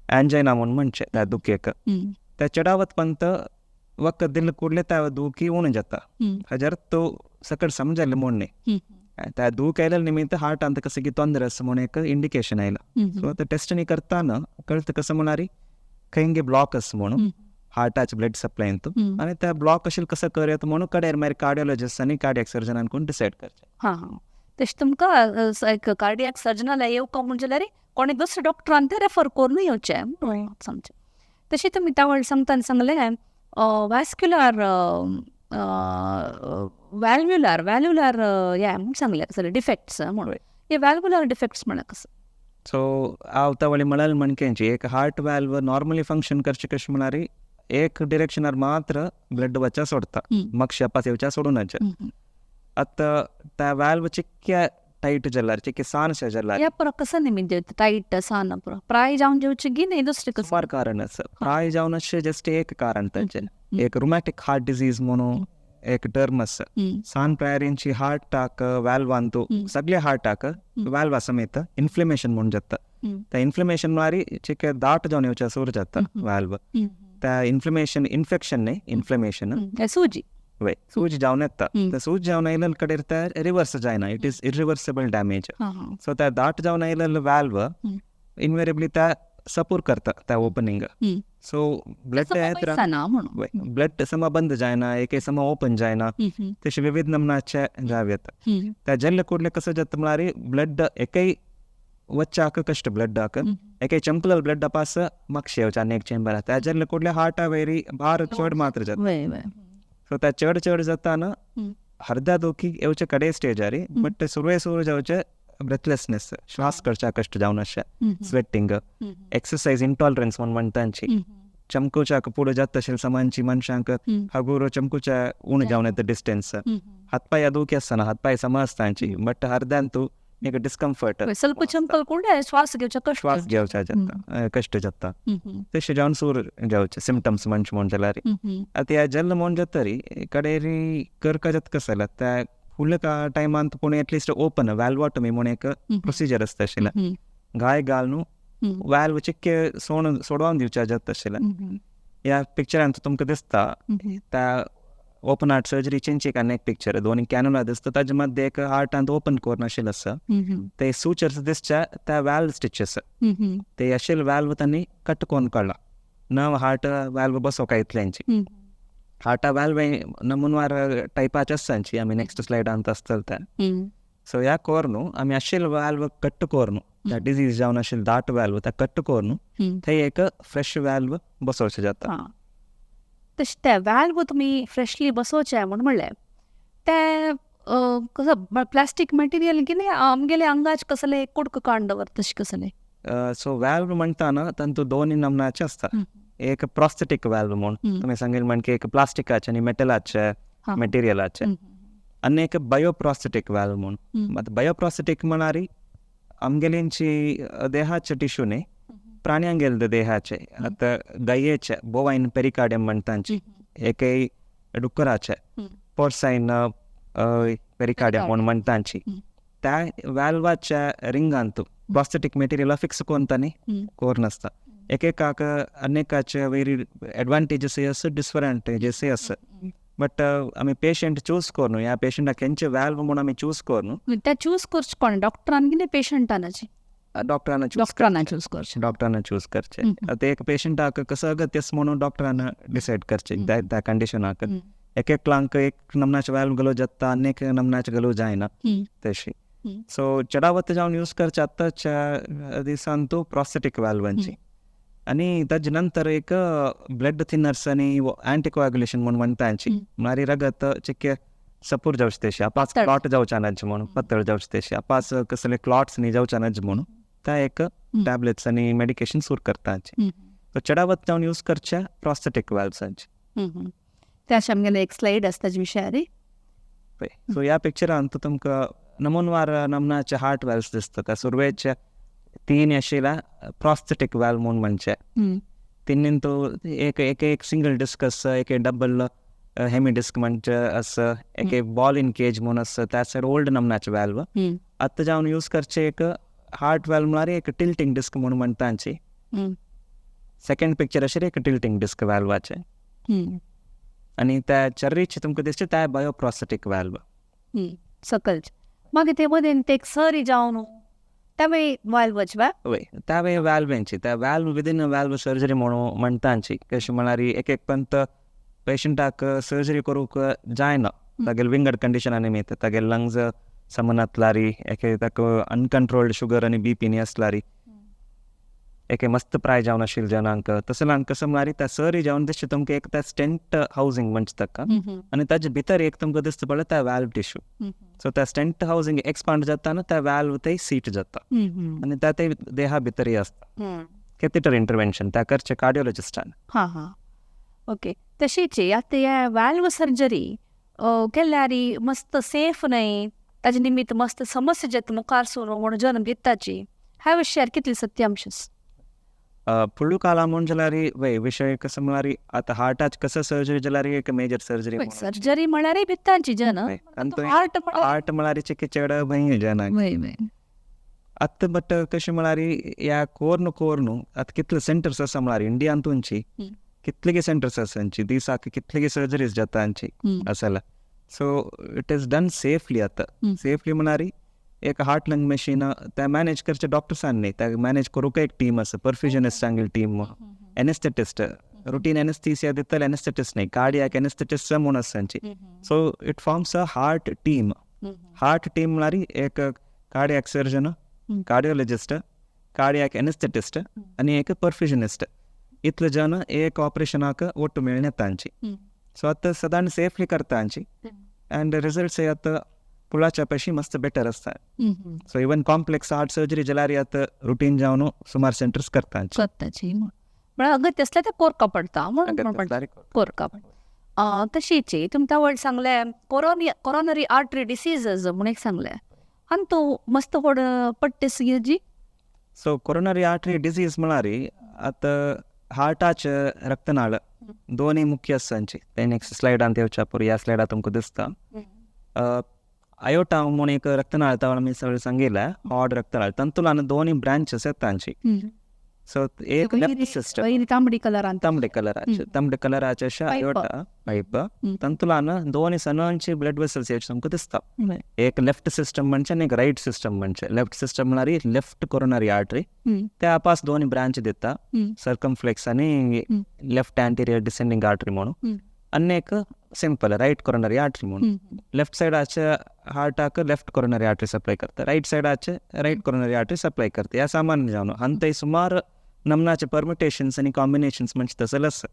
एन्जायना म्हूण म्हणचें त्या दुखयेक. त्या चडावत पंत वखद दिले कुडले त्या दुखी उणें जाता. हाज्या अर्थ सकट समजलें म्हूण न्ही, त्या दूख आयल्या निमित्त हार्टांत कसं की तोंदर आसा म्हूण एक इंडिकेशन आयलां. सो आतां टेस्टनी करतना कळटा कसं म्हळ्यार खंय ब्लॉक आसा म्हणून हार्टाचे ब्लड सप्लाय आनी त्या ब्लॉक अशें कसं करत म्हणून कडेर मागीर कार्डियोलॉजिस्ट आनी कार्डियक सर्जनान कोण डिसायड करचें. हां तशें तुमकां एक कार्डियक सर्जनाला येवका म्हूण जाल्यार कोणी दुसऱ्या डॉक्टरान तें रेफर करून येवचें समजें. तशें तुमी त्या सांगतना सांगलें वॅस्क्युलर व्हॅल्व्युलर व्हॅल्व्युलर हें म्हूण सांगलें कसलें डिफेक्ट्स म्हणून, हे व्हॅल्व्युलर डिफेक्ट्स म्हळ्यार कसो? सो हांव तवळी म्हळ्यार म्हणकेंची एक हार्ट व्हॅल्व नॉर्मली फंक्शन करचें कशें म्हळ्यार एक डिरेक्शनार मात्र ब्लड वच्चा सोडता, मक्षी अपास येवच्या सोडूनाचे. आतां त्या व्हॅल्व चिक्क्या टायट जाल्यार, चिक्के सान जाल्यार ह्या पुरो कसो निमित्त टायट सान पुरो प्राय जावन जेवचें की न्ही दुसरें कसो? सुमार कारण आसा. प्राय जावन अशें जस्ट एक कारण ताचें, एक रुमॅटीक हार्ट डिजीज म्हणून एक टर्म आसा. सान प्रायरींची हार्टाक व्हॅल्वांतू सगळे हार्टाक व्हॅल्वा समेत इन्फ्लेमेशन म्हूण जाता. त्या इन्फ्लेमेशन म्हळ्यार चिके दाट जावन येवचें सूर जाता व्हॅल्व. त्या इन्फ्लेमेशन इन्फेक्शन न्ही, इन्फ्लेमेशन सूजी वय सूज जावन येता. त्या सूज जावन आयिल्ले कडेन ते रिवर्स जायना, it is irreversible damage. So त्या दाट जावन आयिल्ले व्हॅल्व इनवेरेबली त्या सपूर करता त्या ओपनिंग. सो ब्लड ब्लड समा बंद जायना, एक समा ओपन जायना, तशें विविध नमनाचे जाव येता. त्या जेल्ले कुडले कसं जाता म्हळ्यार ब्लड एकय वच्चाक कश्ट ब्लडाक एकय चंपलल ब्लड अपास मक्षे येवचे आनी एक चेंबर त्या जेल्ले कुडले हार्टा वयरी भार चड मात्र जाता. सो त्या चड चड जाताना हृदय दुखी येवचे कडे स्टेजार, बट सुरवे सुरू जावचे ब्रेथलेसनेस, श्वास करच्या कश्ट जावन अशें, स्वेटिंग, एक्सरसायज इंटॉलरन्स म्हूण म्हणटांची, चमकुच्याक पुढे जाता तशें समांची मनशांक हगूर चमकुच्या उणें जावन येता डिस्टन्स, हातपाय दुखी आसना, हातपाय समा आसतांची, बट हृदयांतू एक डिस्कम्फर्ट, ಸ್ವಲ್ಪ चंपल कुडे श्वास घेवच्या कश्ट, श्वास घेवच्या जाता कश्ट जाता, तशें जावन सूर जावचे सिमटम्स म्हणचे म्हूण जाल्यार. आतां ह्या जल्ल म्हूण जातरी कडेरी करका जाता कसं जाल्यार त्या फुडल्या टायमांत पूण एटलिस्ट ओपन व्हॅल्वॉटमी म्हूण एक प्रोसिजर आसता आशिल्लें, घाय घालून व्हॅल्व चिक्के सोडून सोडोवन दिवच्या जाता आशिल्लें. ह्या पिक्चरांत तुमकां दिसता त्या ओपन हार्ट सर्जरीची आनी एक पिक्चर, दोन कॅनोला दिसता ताजे मध्य एक हार्टांत ओपन करून आशिल्लें आसा, ते सुचर्स दिसच्या त्या व्हॅल्व स्टिचेस, ते आशिल्ले व्हॅल्व तांणी कट करून काडला, नव हार्ट व्हॅल्व बसोवका इतल्यांची. हार्टा व्हॅल्व नमुनवार टायपाचे आसता, आमी नेक्स्ट स्लायडांत आसतले ते. सो ह्या करून आमी आशिल्ले व्हॅल्व कट करून त्या डिजीज जावन आशिल्ले दाट व्हॅल्व त्या कट करून थंय एक फ्रेश व्हॅल्व बसोवचें जाता. तशें तें व्हॅल्व तुमी फ्रेशली बसोवचें म्हूण म्हणलें तें कसो प्लास्टीक मटेरियल की न्ही आमगेले अंगाच कसलें कुडको काडून दवरता तशें कसलें? सो व्हॅल्व म्हणटाना तांतू दोन नमनाचे आसता. एक प्रॉस्थेटीक व्हॅल्व म्हूण तुमी सांगेल म्हण की एक प्लास्टिकाचें आनी मेटलाचें मटेरियलाचें, आनी एक बायोप्रॉस्थेटीक व्हॅल्व म्हूण. आतां बायोप्रॉस्थेटीक म्हळ्यार आमगेल्यांची देहाचे टिश्यू न्ही, प्राण्यांगेले देहाचे, आतां गायेचे बोवायन पेरिकार्डियम म्हणटांची, एकय डुकराचे पोर्सायन पेरिकार्डियम म्हूण म्हणटांची, त्या व्हॅल्वाच्या रिंगांत प्रोस्थेटीक मटेरियल फिक्स कोत्तानी कोर्न आसता. एकेकाक अनेकाचे वेरी एडवांटेजस आसा, डिसएडवांटेजस आसा. बट आमी पेशंट चूज करून ह्या पेशंटाक खंयचे व्हॅल्व म्हूण आमी चूज करून ते चूज करचे कोण, डॉक्टरान कितें पेशंटानाची? डॉक्टरान चूज, डॉक्टरान चूज करचे, डॉक्टरान चूज करचे. आतां एक पेशंटाक कसो अगत्य म्हणून डॉक्टरान डिसायड करचे त्या कंडिशनाक. एक एकलांक एक नमनाचे व्हॅल्व घालूं जाता, आनी एक नमनाचे घालूं जायना तशी. सो चडावत जावन यूज करचे आतांच्या दिसान तो प्रोस्थेटीक व्हॅल्वांची. आनी ताजे नंतर एक ब्लड थिनर्स आनी अँटीकोॲग्युलेशन म्हूण म्हणटांची, म्हळ्यार रगत चिक्के सपूर जावचे तशी, आपास क्लॉट जावच्या नाच म्हणून, पतळ जावचे तशी, आपास कसले क्लॉट्स न्ही जावच्या नाच म्हणून त्या एक टॅबलेट्स आनी मेडिकेशन सुरू करतांची. सो चडावत जावन यूज करच्या प्रोस्थेटीक व्हॅल्व्सांची. त्याच्या आमगेले एक स्लायड आसा ताजे विशयार. सो ह्या पिक्चरान तुमकां नमूनवार नमनाचे हार्ट व्हॅल्व्स दिसता. त्या सुरवेच्या तीन आशिल्ल्या प्रोस्थेटीक व्हॅल्व म्हूण म्हणचे, तिन्हीन तो एक एक एक सिंगल डिस्क आसा, एक डबल हेमी डिस्क म्हणचे आसा, एक बॉल इन केज म्हूण आसा. त्या सायड ओल्ड नमनाचे व्हॅल्व. आतां जावन यूज करचे एक हार्ट व्हॅल्व म्हळ्यार एक टिल्टींग डिस्क म्हूण म्हणटांची. सेकंड पिक्चर आशिल्लें एक टिल्टींग डिस्क व्हॅल्वाचें. आनी त्या चर्रीचे तुमकां दिसचे त्या बायोप्रोस्थेटीक व्हॅल्व सकल. मागीर ते मदेन ते एक सरी जावन त्यावे व्हॅल्वच वा? वय, त्यावे व्हॅल्वांची. त्या व्हॅल्व विदीन व्हॅल्व सर्जरी म्हणून म्हणटांची. कशें म्हळ्यार एक एक पंत पेशंटाक सर्जरी करूंक जायना, तागेले विंगड कंडिशना निमित्त, तागेले लंग्स समनातलारी, एक ताका अनकंट्रोल्ड शुगर आनी बीपी न्ही आसलारी, एके मस्त प्राय जावन आशिल्ले जनांक, तसल्यांक कसो म्हळ्यार त्या सरी जावन दिसता तुमकां एक त्या स्टेंट हावजींग म्हणटा ताका, आनी ताजे भितर एक तुमकां दिसता पळय त्या व्हॅल्व टिश्यू. सो त्या स्टेंट हावजींग एक्सपांड जाता आनी त्या व्हॅल्व थंय सीट जाता आनी त्या ते देहा भितरय आसता. कॅथिटर इंटरवेन्शन त्या करचे कार्डियोलॉजिस्टान. हां हां, ओके. तशीच आतां ह्या व्हॅल्व सर्जरी केल्यार मस्त सेफ न्हय, ताजे निमित्त मस्त समस्या जाता मुखार सरून म्हूण जन भिताची, ह्या विशयार कितली सत्यांश? फुडलो काळा म्हूण जाल्यार वय विशय कसो म्हळ्यार आतां हार्टाच कसो सर्जरी जाल्यार एक मेजर सर्जरी. सर्जरी म्हळ्यार भितांची जन, हार्ट म्हळ्यार चिके चड भंय जनांक आतां. बट कशें म्हळ्यार ह्या कोर्न कोर्न आतां कितले सेंटर्स आसा म्हळ्यार इंडियान तुमची कितलेगी सेंटर्स आसा, दिसाक कितलेगी सर्जरीज जाता हांची आसला. So it is done safely. आतां सेफली म्हळ्यार एक हार्ट लंग मशीन त्या मॅनेज करचे डॉक्टर्सान न्ही, त्या मॅनेज करूंक एक टीम आसा, परफ्युजनिस्ट आंगेली टीम, एनेस्थेटिस्ट, रुटीन एनेस्थीसिया दितले एनेस्थेटिस्ट न्ही, कार्डियाक एनेस्थेटिस्ट म्हूण आसा तांची. So it forms a heart team. Heart team म्हळ्यार एक cardiac surgeon, cardiologist, cardiac anaesthetist आनी एक परफ्युजनिस्ट, इतले जण एक ऑपरेशनाक ಒಟ್ಟು मेळून येता तांची. सो आतां सदांच सेफली करता तांची आनी रिजल्ट्स आतां पुळाच्या पेशी मस्त बेटर आसता. So even complex heart surgery जाल्यार आतां रुटीन जावन सुमार सेंटर्स करता. करताची म्हळ्यार अगत्य आसल्यार ते कोरका पडटा म्हणून कोरका पडटा. तशीच तुमकां वयर सांगलें कोरोनरी आर्टरी डिसीजस म्हूण एक सांगलें आनी तूं मस्त व्हड पट्टे जी. सो कोरोनरी आर्टरी डिसीज म्हळ्यार आतां हार्टाचे रक्तनाळ दोनूय मुख्य आसा तांची. ते नेक्स्ट स्लायडान येवच्या पळय, ह्या स्लायडार तुमकां दिसता आयोटा म्हूण एक रक्तनाळ आमी सगळें सांगिल्लें, हॉड रक्तनाळ, तातूंतल्यान दोनूय ब्रांचीस येता तांची. सो एक लेफ्ट सिस्टम तांबडी कलरान, तांबडे कलराचे, तांबडे कलराचे अशें आयोटा पायप, तातूंतल्यान दोनूय सणांची ब्लड वेसल्स येवचे तुमकां दिसता. एक लेफ्ट सिस्टम म्हणचे आनी एक रायट सिस्टम म्हणचे. लेफ्ट सिस्टम म्हळ्यार लेफ्ट कोरोनरी आर्टरी, त्या पास दोन ब्रांच दिता, सर्कमफ्लेक्स आनी लेफ्ट अँटिरियर डिसेंडींग आर्टरी म्हणून, आनी एक सिंपल रायट कोरोनरी आर्टरी म्हणून. लेफ्ट सायडाचे हार्टाक लेफ्ट कोरोनरी आर्टरी सप्लाय करता, रायट सायडाचे रायट कोरोनरी आर्टरी सप्लाय करता. ह्या सामान्य जावन हांतय सुमार नमनाचे परम्युटेशन्स आनी कॉम्बिनेशन्स म्हणजे तसले आसा.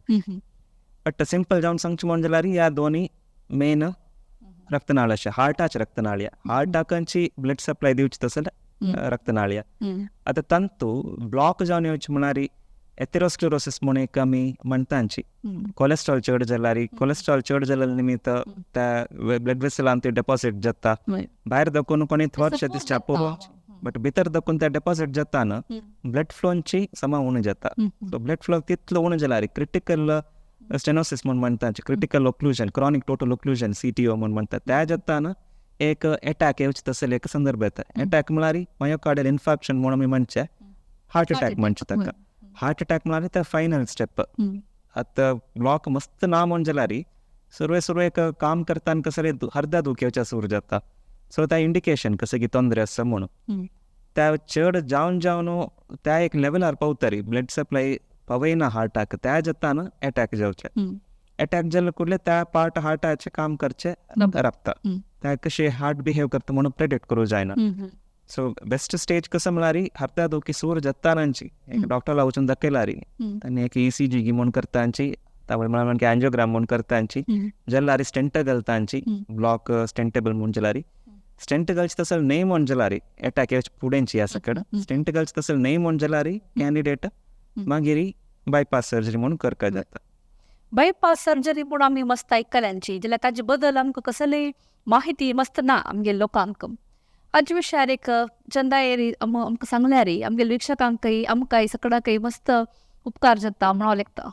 बट सिंपल जावन सांगचें म्हण जाल्यार ह्या दोनूय मेन रक्तनाळ अशें हार्टाचे रक्तनाळया, हार्टाकांची ब्लड सप्लाय दिवची तसले रक्तनाळया. आतां तांतू ब्लॉक जावन येवचे म्हळ्यार एथेरोस्क्लेरोसिस म्हूण एक आमी म्हणटांची, कोलेस्ट्रॉल चड जाल्यार, कोलेस्ट्रॉल चड जाल्यार निमित्त त्या ब्लड वेसलान ते डेपॉसीट जाता, भायर दाखोवन कोणी थोडशें दिसच्या पळोवप, बट भितर दाखोवन ते डेपॉसीट जाता न्हू ब्लड फ्लोची समा उणें जाता. सो ब्लड फ्लो तितलो उणें जाल्यार क्रिटिकल स्टेनोसिस म्हूण म्हणटा, critical occlusion, chronic total occlusion CTO म्हूण म्हणटा, त्या जाता न्हू एक एटॅक येवचे तसले एक संदर्भ येता. एटॅक म्हळ्यार मयोकार्डियल इन्फार्क्शन म्हणून आमी म्हणचे हार्ट अटॅक म्हणचे ताका. हार्ट अटॅक म्हळ्यार ते फायनल स्टेप. आतां ब्लॉक मस्त ना म्हण जाल्यार सुरवे सुरवेक काम करताना कसले अर्दा दुखेवच्या सुरू जाता. सो त्या इंडिकेशन कशें की तोंदरे आसा म्हणून त्या चड जावन जावन त्या एक लेवलार पावतरी ब्लड सप्लाय पावयना हार्टाक, त्या जातान एटॅक जावचे. एटॅक जाले कुडले त्या पार्ट हार्टाचें काम करचें राबता. त्या कशें हार्ट बिहेव करता म्हणून प्रेडिक्ट करूं जायना. सो बेस्ट स्टेज कसो म्हळ्यार अर्दा दुखी सूर जातानांची एक डॉक्टरला वचून दाखयलारी आनी एक ECG गी म्हूण करतांची, तावळ म्हळ्यार अँजियोग्राम म्हूण करतांची, जाल्यार स्टेंट घालतांची, ब्लॉक स्टेंटेबल म्हूण जाल्यार स्टेंट घालचे तसो न्हय म्हूण जाल्यार एटॅक येवचे फुडेंची ह्या सकड स्टेंट घालचे तसो न्हय म्हूण जाल्यार कॅन्डिडेट मागीर बायपास सर्जरी म्हणून करका जाता. बायपास सर्जरी म्हूण आमी मस्त आयकल्यांची, जाल्यार ताजे बद्दल आमकां कसली माहिती मस्त ना आमगे लोकांक. हाजे विशयार एक चंदायरी आमकां सांगल्यार आमगे वीक्षकांकय आमकांय सकडाकय मस्त उपकार जाता म्हणून हांव लेखता.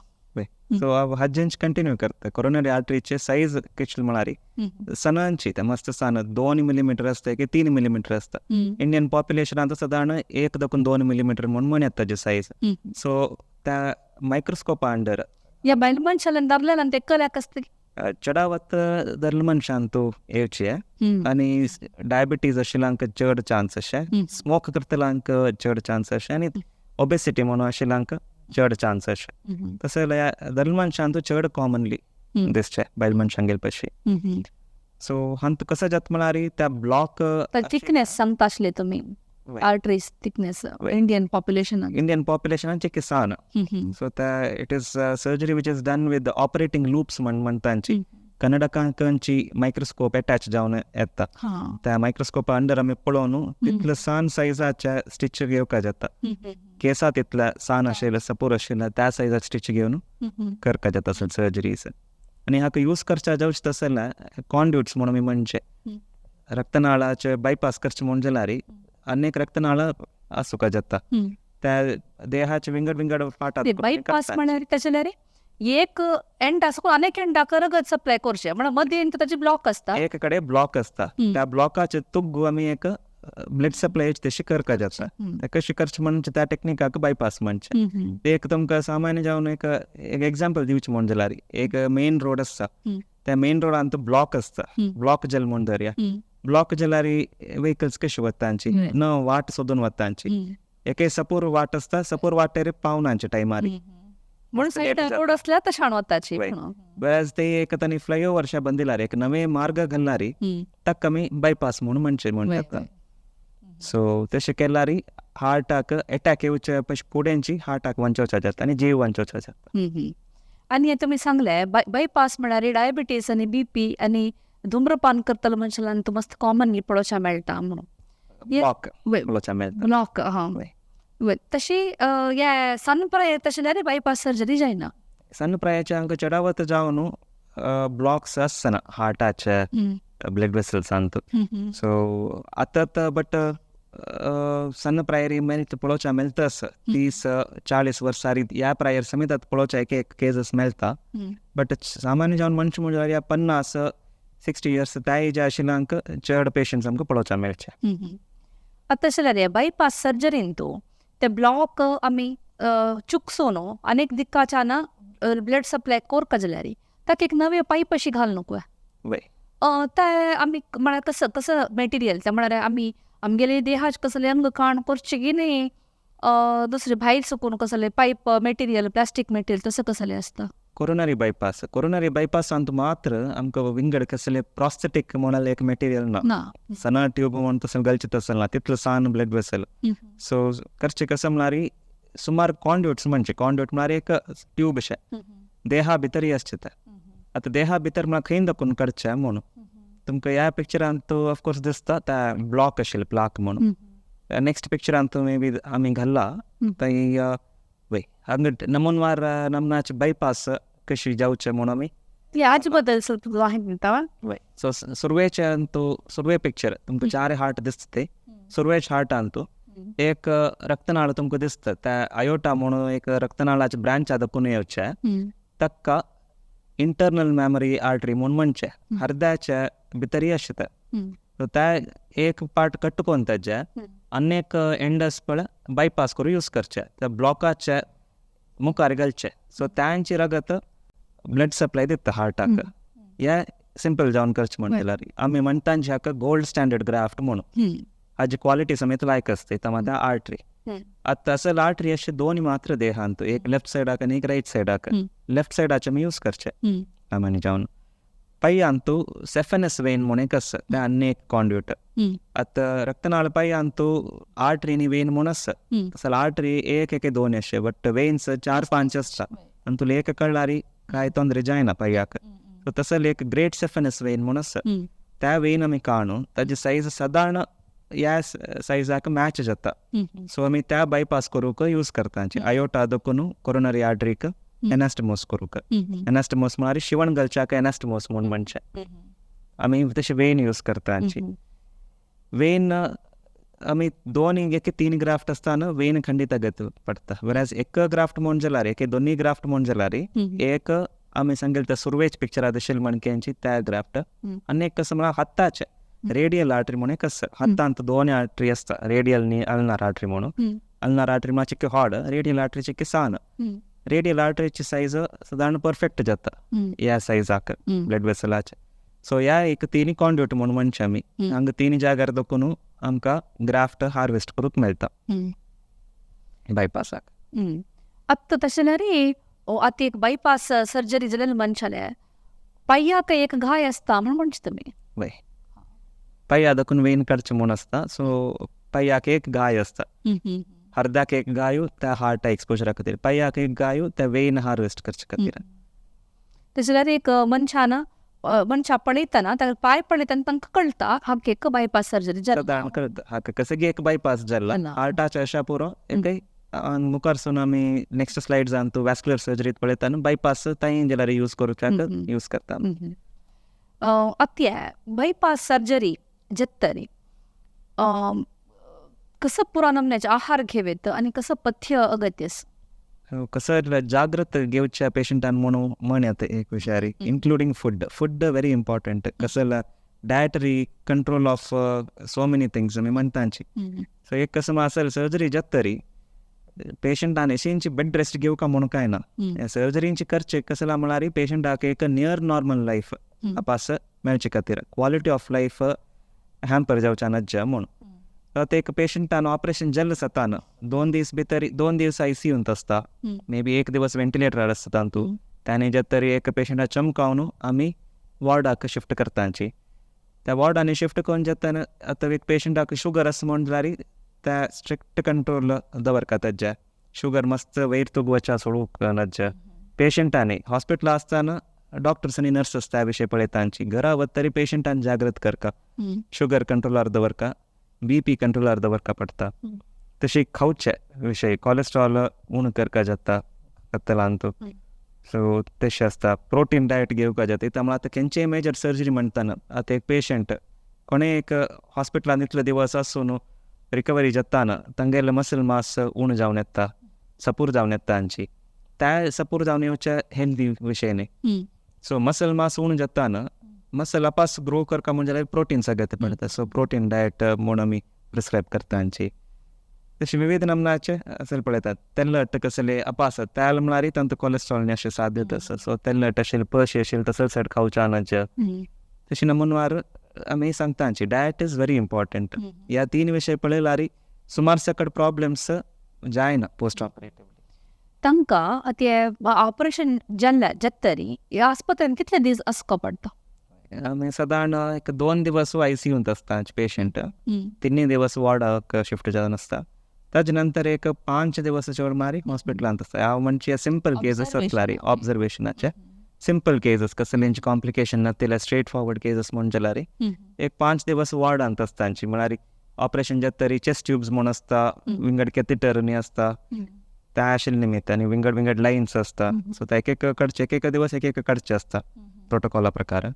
सो हांव हाजेंच कंटिन्यू करता. कोरोनरी आर्टरीचे सायज कितले म्हळ्यार सणांची ते मस्त सान 2 मिलीमिटर आसता की 3 मिलीमिटर आसता. इंडियन पॉप्युलेशनांत सादारण 1 देखून 2 मिलीमिटर म्हूण म्हण येता ताजी सायज. सो त्या मायक्रोस्कोपा अंडर ह्या बायल मनशान दादल्यान ते कल्याक आसता चडावत दर मनशान तूं येवची आनी डायबिटीज आशिल्ल्यांक चड चान्स अशें, स्मोक करतल्यांक चड चान्स अशें आनी ओबेसिटी म्हणून आशिल्ल्यांक चड चान्स अशें. तशें जाल्यार दर मनशान तूं चड कॉमनली दिसचें बायल मनशांगेर पशी. सो हांत कसो जाता म्हळ्यार त्या ब्लॉक थिकनेस सांगता आसले तुमी, arteries thickness Indian population, Indian पॉप्युलेशनाचे किसान. सो त्या it is surgery which is done with operating loupes म्हण म्हणटांची कन्नडकांची मायक्रोस्कोप अटॅच जावन येता. त्या मायक्रोस्कोपा अंडर आमी पळोवन तितले सान सायजाच्या स्टिच घेवका जाता. केसा तितल्या सान आशिल्ले सपूर आशिल्ले त्या सायजाचे स्टिच घेवन करका जाता सर्जरीज. आनी हाका यूज करच्या जावचे तशें जाल्यार कॉन्ड्यूट्स म्हणून आमी म्हणचे रक्तनाळाचे बायपास करचे म्हूण जाल्यार अनेक रक्तनाळ आसूंक जाता त्या देहाचे विंगड विंगड पार्टात. बायपास म्हळ्यार तशें जाल्यार एक एंड आसा अनेक एंडाक रगत सप्लाय करचें म्हळ्यार मदीं ताचे ब्लॉक आसता, एक कडेन ब्लॉक आसता, त्या ब्लॉकाचे तुग्गू आमी एक ब्लड सप्लाय तशी करका जाता. कशी करचें म्हणजे त्या टेक्निकाक बायपास म्हणचें. एक तुमकां सामान्य जावन एक एग्जाम्पल दिवचें म्हूण जाल्यार एक मेन रोड आसता, त्या मेन रोडान ब्लॉक आसता, ब्लॉक जालें म्हूण धरया, ब्लॉक जाल्यार व्हेकल्स कशी वतांची न वाट सोदून वतांची, एके सपूर वाट आसता, सपूर वाटेर पावनांचे टायमार म्हणून रोड असल्यार तशान वताची. वेळाज ते एक तांणी फ्लायओवर शा बंदिलार एक नवे मार्ग घालणारी ताका आमी बायपास म्हणून म्हणचे म्हणटा. सो तशें केल्यार हार्टाक एटॅक येवचे पयशे फुडेंची हार्टाक वंचोवचा जाता आनी जीव वंचोवचा जाता. आनी तुमी सांगले बायपास म्हळ्यार डायबिटीज आनी बीपी आनी धूम्रपान करतलो मनशान तूं मस्त कॉमनली पळोवच्या मेळटा म्हणून ब्लॉक. हां तशी हे सन्न प्राय तशें जाल्यार बायपास सर्जरी जायना. सन्न प्रायाचे हांकां चडावत जावन ब्लॉक्स आसना हार्टाचे ब्लड वेसल्सांत. सो आतां बट सन्न प्रायरी मेळटा पळोवच्या मेळटा आसा 30-40 वर्सां ह्या प्रायर समेत आतां पळोवच्या एक एक केजस मेळटा. बट सामान्य जावन मनशां म्हणल्यार ह्या 50-60 इयर्स त्या एजा आशिल्ल्यांक चड पेशंट्स आमकां पळोवच्या मेळचे. आतां तशें जाल्यार बायपास सर्जरीन तूं ते ब्लॉक आमी चुकसो न्हू आनीक दिक्काच्यान ब्लड सप्लाय कोरका जाल्यार ताका एक नवे पायप अशी घाल नको ते आमी म्हळ्यार कसं कसं मटेरियल ते म्हळ्यार आमी आमगेले देहाचे कसले अंग काण करचे की न्ही दुसरे भायर सुकून कसले पायप मटेरियल प्लास्टीक मटेरियल तसं कसलें आसता. कोरोनरी बायपास, कोरोनरी बायपासांत मात्र आमकां विंगड कसले प्रॉस्थेटीक म्हणाले एक मटेरियल ना, सना ट्यूब म्हण तसं घालचें तसं ना, तितलो सान ब्लड वेसल. सो करचें कसं म्हळ्यार सुमार कॉन्ड्यूट्स म्हणचे, कॉन्ड्यूट म्हळ्यार एक ट्यूब अशें देहा भितर आसचें तें. आतां देहा भितर म्हळ्यार खंय दाखोवन काडचें म्हणून तुमकां ह्या पिक्चरांत ऑफकोर्स दिसता त्या ब्लॉक आशिल्लें प्लाक म्हणून. नेक्स्ट पिक्चरांत मे बी आमी घाल्ला थंय वय हांगा नमूनवार नमनाचे बायपास कशी जावचें म्हणून आमी हाजे बद्दल दिता. सो सुरवेचे अंतू सुरवे पिक्चर तुमकां चार हार्ट दिसता ते सुरवेच हार्टांत एक रक्तनाळ तुमकां दिसता त्या आयोटा म्हणून एक रक्तनाळाचे ब्रांच दाखोवन येवचें ताका इंटरनल मॅमरी आर्टरी म्हूण म्हणचें, हृदयाच्या भितरय आसता. सो त्या एक पार्ट कट करून ताजे आनी एक एंडस पळ बायपास करून यूज करचे, त्या ब्लॉकाचे मुखार घालचे. सो तांची रगत ब्लड सप्लाय दिता हार्टाक. हे सिंपल जावन करचें म्हणटल्यार आमी म्हणटा हाका गोल्ड स्टँडर्ड ग्राफ्ट म्हणून. हाजी क्वालिटी समेत लायक आसता. त्या आर्टरी आतां असल आर्टरी अशे दोन मात्र देहांत, एक लेफ्ट सायडाक आनी एक रायट सायडाक. लेफ्ट सायडाचे आमी यूज करचे सामान्य जावन. पय्यांतू सेफेनस वेन म्हूण एक आसा, तें आनी एक कॉन्ड्यूट. आतां रक्तनाळ पय्यांतू आर्टरी आनी वेन म्हूण आसा. तसो आर्टरी एक एक दोन अशे, बट वेन्स चार पांच आसता आनी तुला एक कळ्ळारी काय ತೊಂದರೆ जायना पय्याक. सो तसले एक ग्रेट सेफेनस वेन म्हूण आसा, त्या वेन आमी काडून ताजी सायज सादारण ह्या सायजाक मॅच जाता. सो आमी त्या बायपास करूंक यूज करता. अयोटा दखून कोरोनरी आर्टरीक एनास्टमोस करूंक. एनास्टमोस म्हळ्यार शिवण घालच्याक एनास्टमोस म्हूण म्हणचें. आमी तशें वेन यूज करता. वेन आमी दोन एक तीन ग्राफ्ट आसतना वेन खंडीत गत पडटा, वेराज एक ग्राफ्ट म्हूण जाल्यार, एक दोन्ही ग्राफ्ट म्हूण जाल्यार, एक आमी सांगेल त्या सुरवेच पिक्चरा दशिल मणक्यांची त्या ग्राफ्ट. आनी एक कसं म्हळ्यार हाताचे रेडियल आर्टरी म्हणून एक आसा. हातांत दोन आर्टरी आसता, रेडियल नी अल्नार आर्टरी म्हणून. अल्नार आर्टरी म्हळ्यार चिक्के हार्ड, रेडियल आर्टरी चिक्के सान. रेडियल आर्टरीची सायज सादारण परफेक्ट जाता ह्या सायजाक ब्लड वेसलाचे. सो ह्या एक तिनी कॉन्ड्यूट म्हणून म्हणचे आमी. हांगा तिनी जाग्यार दखून आमकां ग्राफ्ट हार्वेस्ट करूंक मेळटा बायपासाक. आतां तशें जाल्यार आतां एक बायपास सर्जरी जालेले मनशाले पांयाक एक घाय आसता म्हूण म्हणचे तुमी. वय, पांया दखून वेन काडचें म्हूण आसता. सो पांयाक एक घाय आसता, अर्द्याक एक गायो त्या हार्ट एक्सपोजरा खातीर, पांयाक एक गायो त्या वेन हार्वेस्ट करचे खातीर. तशें जाल्यार एक मनशान मनशा पळयतना, ताका पांय पळयतना तांकां कळटा हाका एक बायपास सर्जरी जाला. कळटा हाका कसं की एक बायपास जाला हार्टाच्या अशा पुरो. एक मुखार सून आमी नेक्स्ट स्लायड जावन तूं वॅस्कुलर सर्जरीत पळयता, बायपास तांय जाल्यार यूज करूंक यूज करता. आतां बायपास सर्जरी जातरी कसं पुरा नमन्याचे आहार घेवेत आनी कसं पथ्य अगत्य? कसं जागृत घेवच्या पेशंटान म्हणून म्हण येता एक विशारी, including food. Food very important. कसं dietary control of so many things आमी म्हणटांची. सो एक कसं असेल सर्जरी जातरी पेशंटान एशींची बेड रेस्ट घेवका म्हणून काय ना. सर्जरींची करचे कसला म्हळ्यार पेशंटाक एक नियर नॉर्मल लायफ अपास मेळचे खातीर, क्वॉलिटी ऑफ लायफ हॅम्पर जावच्या नज्जा म्हणून. ते एक पेशंटान ऑपरेशन जाल्लें जाताना 2 दीस भितर, 2 दीस आयसीयूंत आसता, मे बी एक दिवस व्हेंटिलेटरार आसता. तातूंत ताणें जे तरी एक पेशंटाक चमकावन आमी वॉर्डाक शिफ्ट करताची. त्या वॉर्डांनी शिफ्ट करून जाताना आतां एक पेशंटाक शुगर आसा म्हण जाल्यार त्या स्ट्रिक्ट कंट्रोल दवरता. तेज्या शुगर मस्त वयर तुगवच्या सोडूंक नज्जा. पेशंटांनी हॉस्पिटल आसतना डॉक्टर्स आनी नर्सस त्या विशय पळयतांची. घरा वतरी पेशंटान जागृत करका, शुगर कंट्रोलार दवरका, बीपी कंट्रोलार दवरका पडटा. तशी खावचे विशय कॉलेस्ट्रॉल उणें करका जाता कत्तलांत. सो तशें आसता. प्रोटीन डायट घेवका जाता. त्यामुळे आतां खंयचेय मेजर सर्जरी म्हणटाना आतां एक पेशंट कोणेय एक हॉस्पिटलान इतले दिवस आसून रिकवरी जाताना तांगेले मसल मास उणें जावन येता, सपूर जावन येता तांची. त्या सपूर जावन येवच्या हेल्दी विशय न्ही. सो मसल मास उणें जाताना मसल अपास ग्रो करका म्हणजे जाल्यार प्रोटीन अगत्य पडटा. सो प्रोटीन डायट म्हूण आमी प्रिस्क्रायब करता तांची. तशें विविध नमनाचे असेल पळयतात. तेलट कसले अपास तेल म्हळ्यार तांतूं कोलेस्ट्रॉल अशें साध्यत आसा. सो तेलट अशें पश अशें तसो चड खावच्या नज्जा. तशें नमुनवार आमी सांगता तांची डायट is very important. ह्या तीन विशय पळयल्यार सुमार सकट प्रॉब्लम्स जायना पोस्ट ऑपरेटिवली. तांकां ते ऑपरेशन जाल्ल्या जातरी ह्या आस्पत्रेन कितले दीस आसको पडटा? आमी सादारण एक 2 दिवस आयसीयूंत आसता पेशंट, तिन्ही दिवस वॉर्डाक शिफ्ट जावन आसता. ताजे नंतर एक 5 दिवस चड मारी हॉस्पिटलांत आसता. हांव म्हणचे सिंपल केसीस आसल्यार, ऑब्जर्वेशनाचे सिंपल केसीस, कसलेंच कॉम्प्लिकेशन नातिल्ले स्ट्रेट फॉरवर्ड केसीस म्हूण जाल्यार एक 5 दिवस वॉर्डांत आसता तांची. म्हळ्यार ऑपरेशन जाता तरी चेस्ट ट्यूब्स म्हूण आसता, विंगड कॅथिटर आसता त्या आशिल्ले निमित्त आनी विंगड विंगड लायन्स आसता. सो ते एक एक कडचे, एक एक दिवस एक एक कडचे आसता प्रोटोकॉला प्रकार.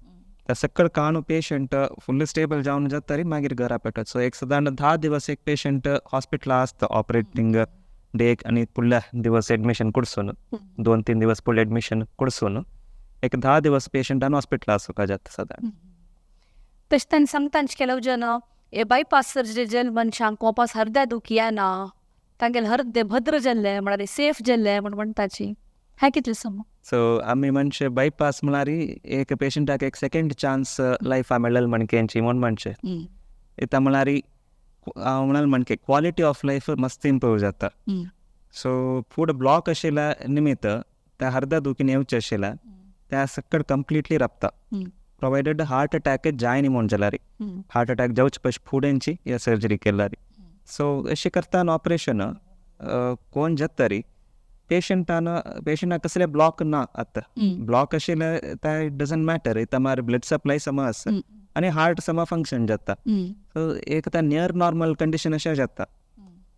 त्या सकळ काणू पेशंट फुल्ल स्टेबल जावन जाता तरी मागीर घरा पेटत. सो एक सादारण 10 दिवस एक पेशंट हॉस्पिटला आसता, ऑपरेटिंग डे आनी फुडल्या दिवस एडमिशन कुडसून, 2-3 दिवस फुडले एडमिशन कुडसून एक 10 दिवस पेशंटान हॉस्पिटला आसूंक जाता सादारण. तशें तांणी सांगता ಕೆಲವು जन हे बायपास सर्जरी जाल्ले मनशांक वापस हृदय दुखी येना, तांगेले हृदय भद्र जाल्ले म्हळ्यार सेफ जाल्ले म्हण म्हणटाची, हें कितलें सम? सो आमी म्हणचे बायपास म्हळ्यार एक पेशंटाक एक सेकेंड चान्स लायफा मेळ्ळें म्हणकेंची म्हूण म्हणचें. इतां म्हळ्यार हांव म्हणाल म्हणके क्वॉलिटी ऑफ लायफ मस्त इम्प्रूव जाता. सो फूड ब्लॉक आशिल्ल्या निमित्त त्या हृदय दुखीन येवचें आशिल्ल्या त्या सकट कंप्लिटली राबता, प्रोवायडेड हार्ट अटॅक जायनी म्हूण जाल्यार, हार्ट अटॅक जावचे पयशे फुडेंची ह्या सर्जरी केल्यार. सो अशें करतना ऑपरेशन कोण जातरी पेशंटान पेशंटाक कसले ब्लॉक ना, आतां ब्लॉक आशिल्ले ते it doesn't matter, इतां मार ब्लड सप्लाय समा आसा आनी हार्ट समा फंक्शन जाता. सो एक आतां नियर नॉर्मल कंडिशन अशें जाता.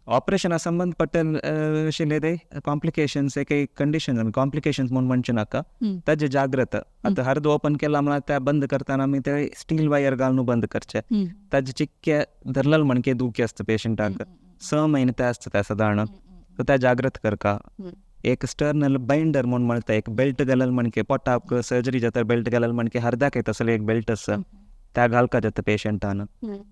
ऑपरेशना संबंद पडटले आशिल्ले ते कॉम्प्लिकेशन्स, एक एक कंडिशन कॉम्प्लिकेशन्स म्हूण म्हणचें नाका, ताजे जाग्रत. आतां हर्द ओपन केला म्हळ्यार त्या बंद करतना आमी ते स्टील वायर घालून बंद करचे, ताजे चिक्के धरलेले म्हणके दुखी आसता पेशंटाक, 6 म्हयने ते आसता त्या सादारण, सो त्या जाग्रत करका. एक स्टर्नल बायंडर म्हूण म्हणटा, एक बेल्ट घालल म्हणके पोटाक सर्जरी जाता बेल्ट घालल म्हणके हर्दाक तसले एक बेल्ट आसा त्या घालका जाता पेशंटान.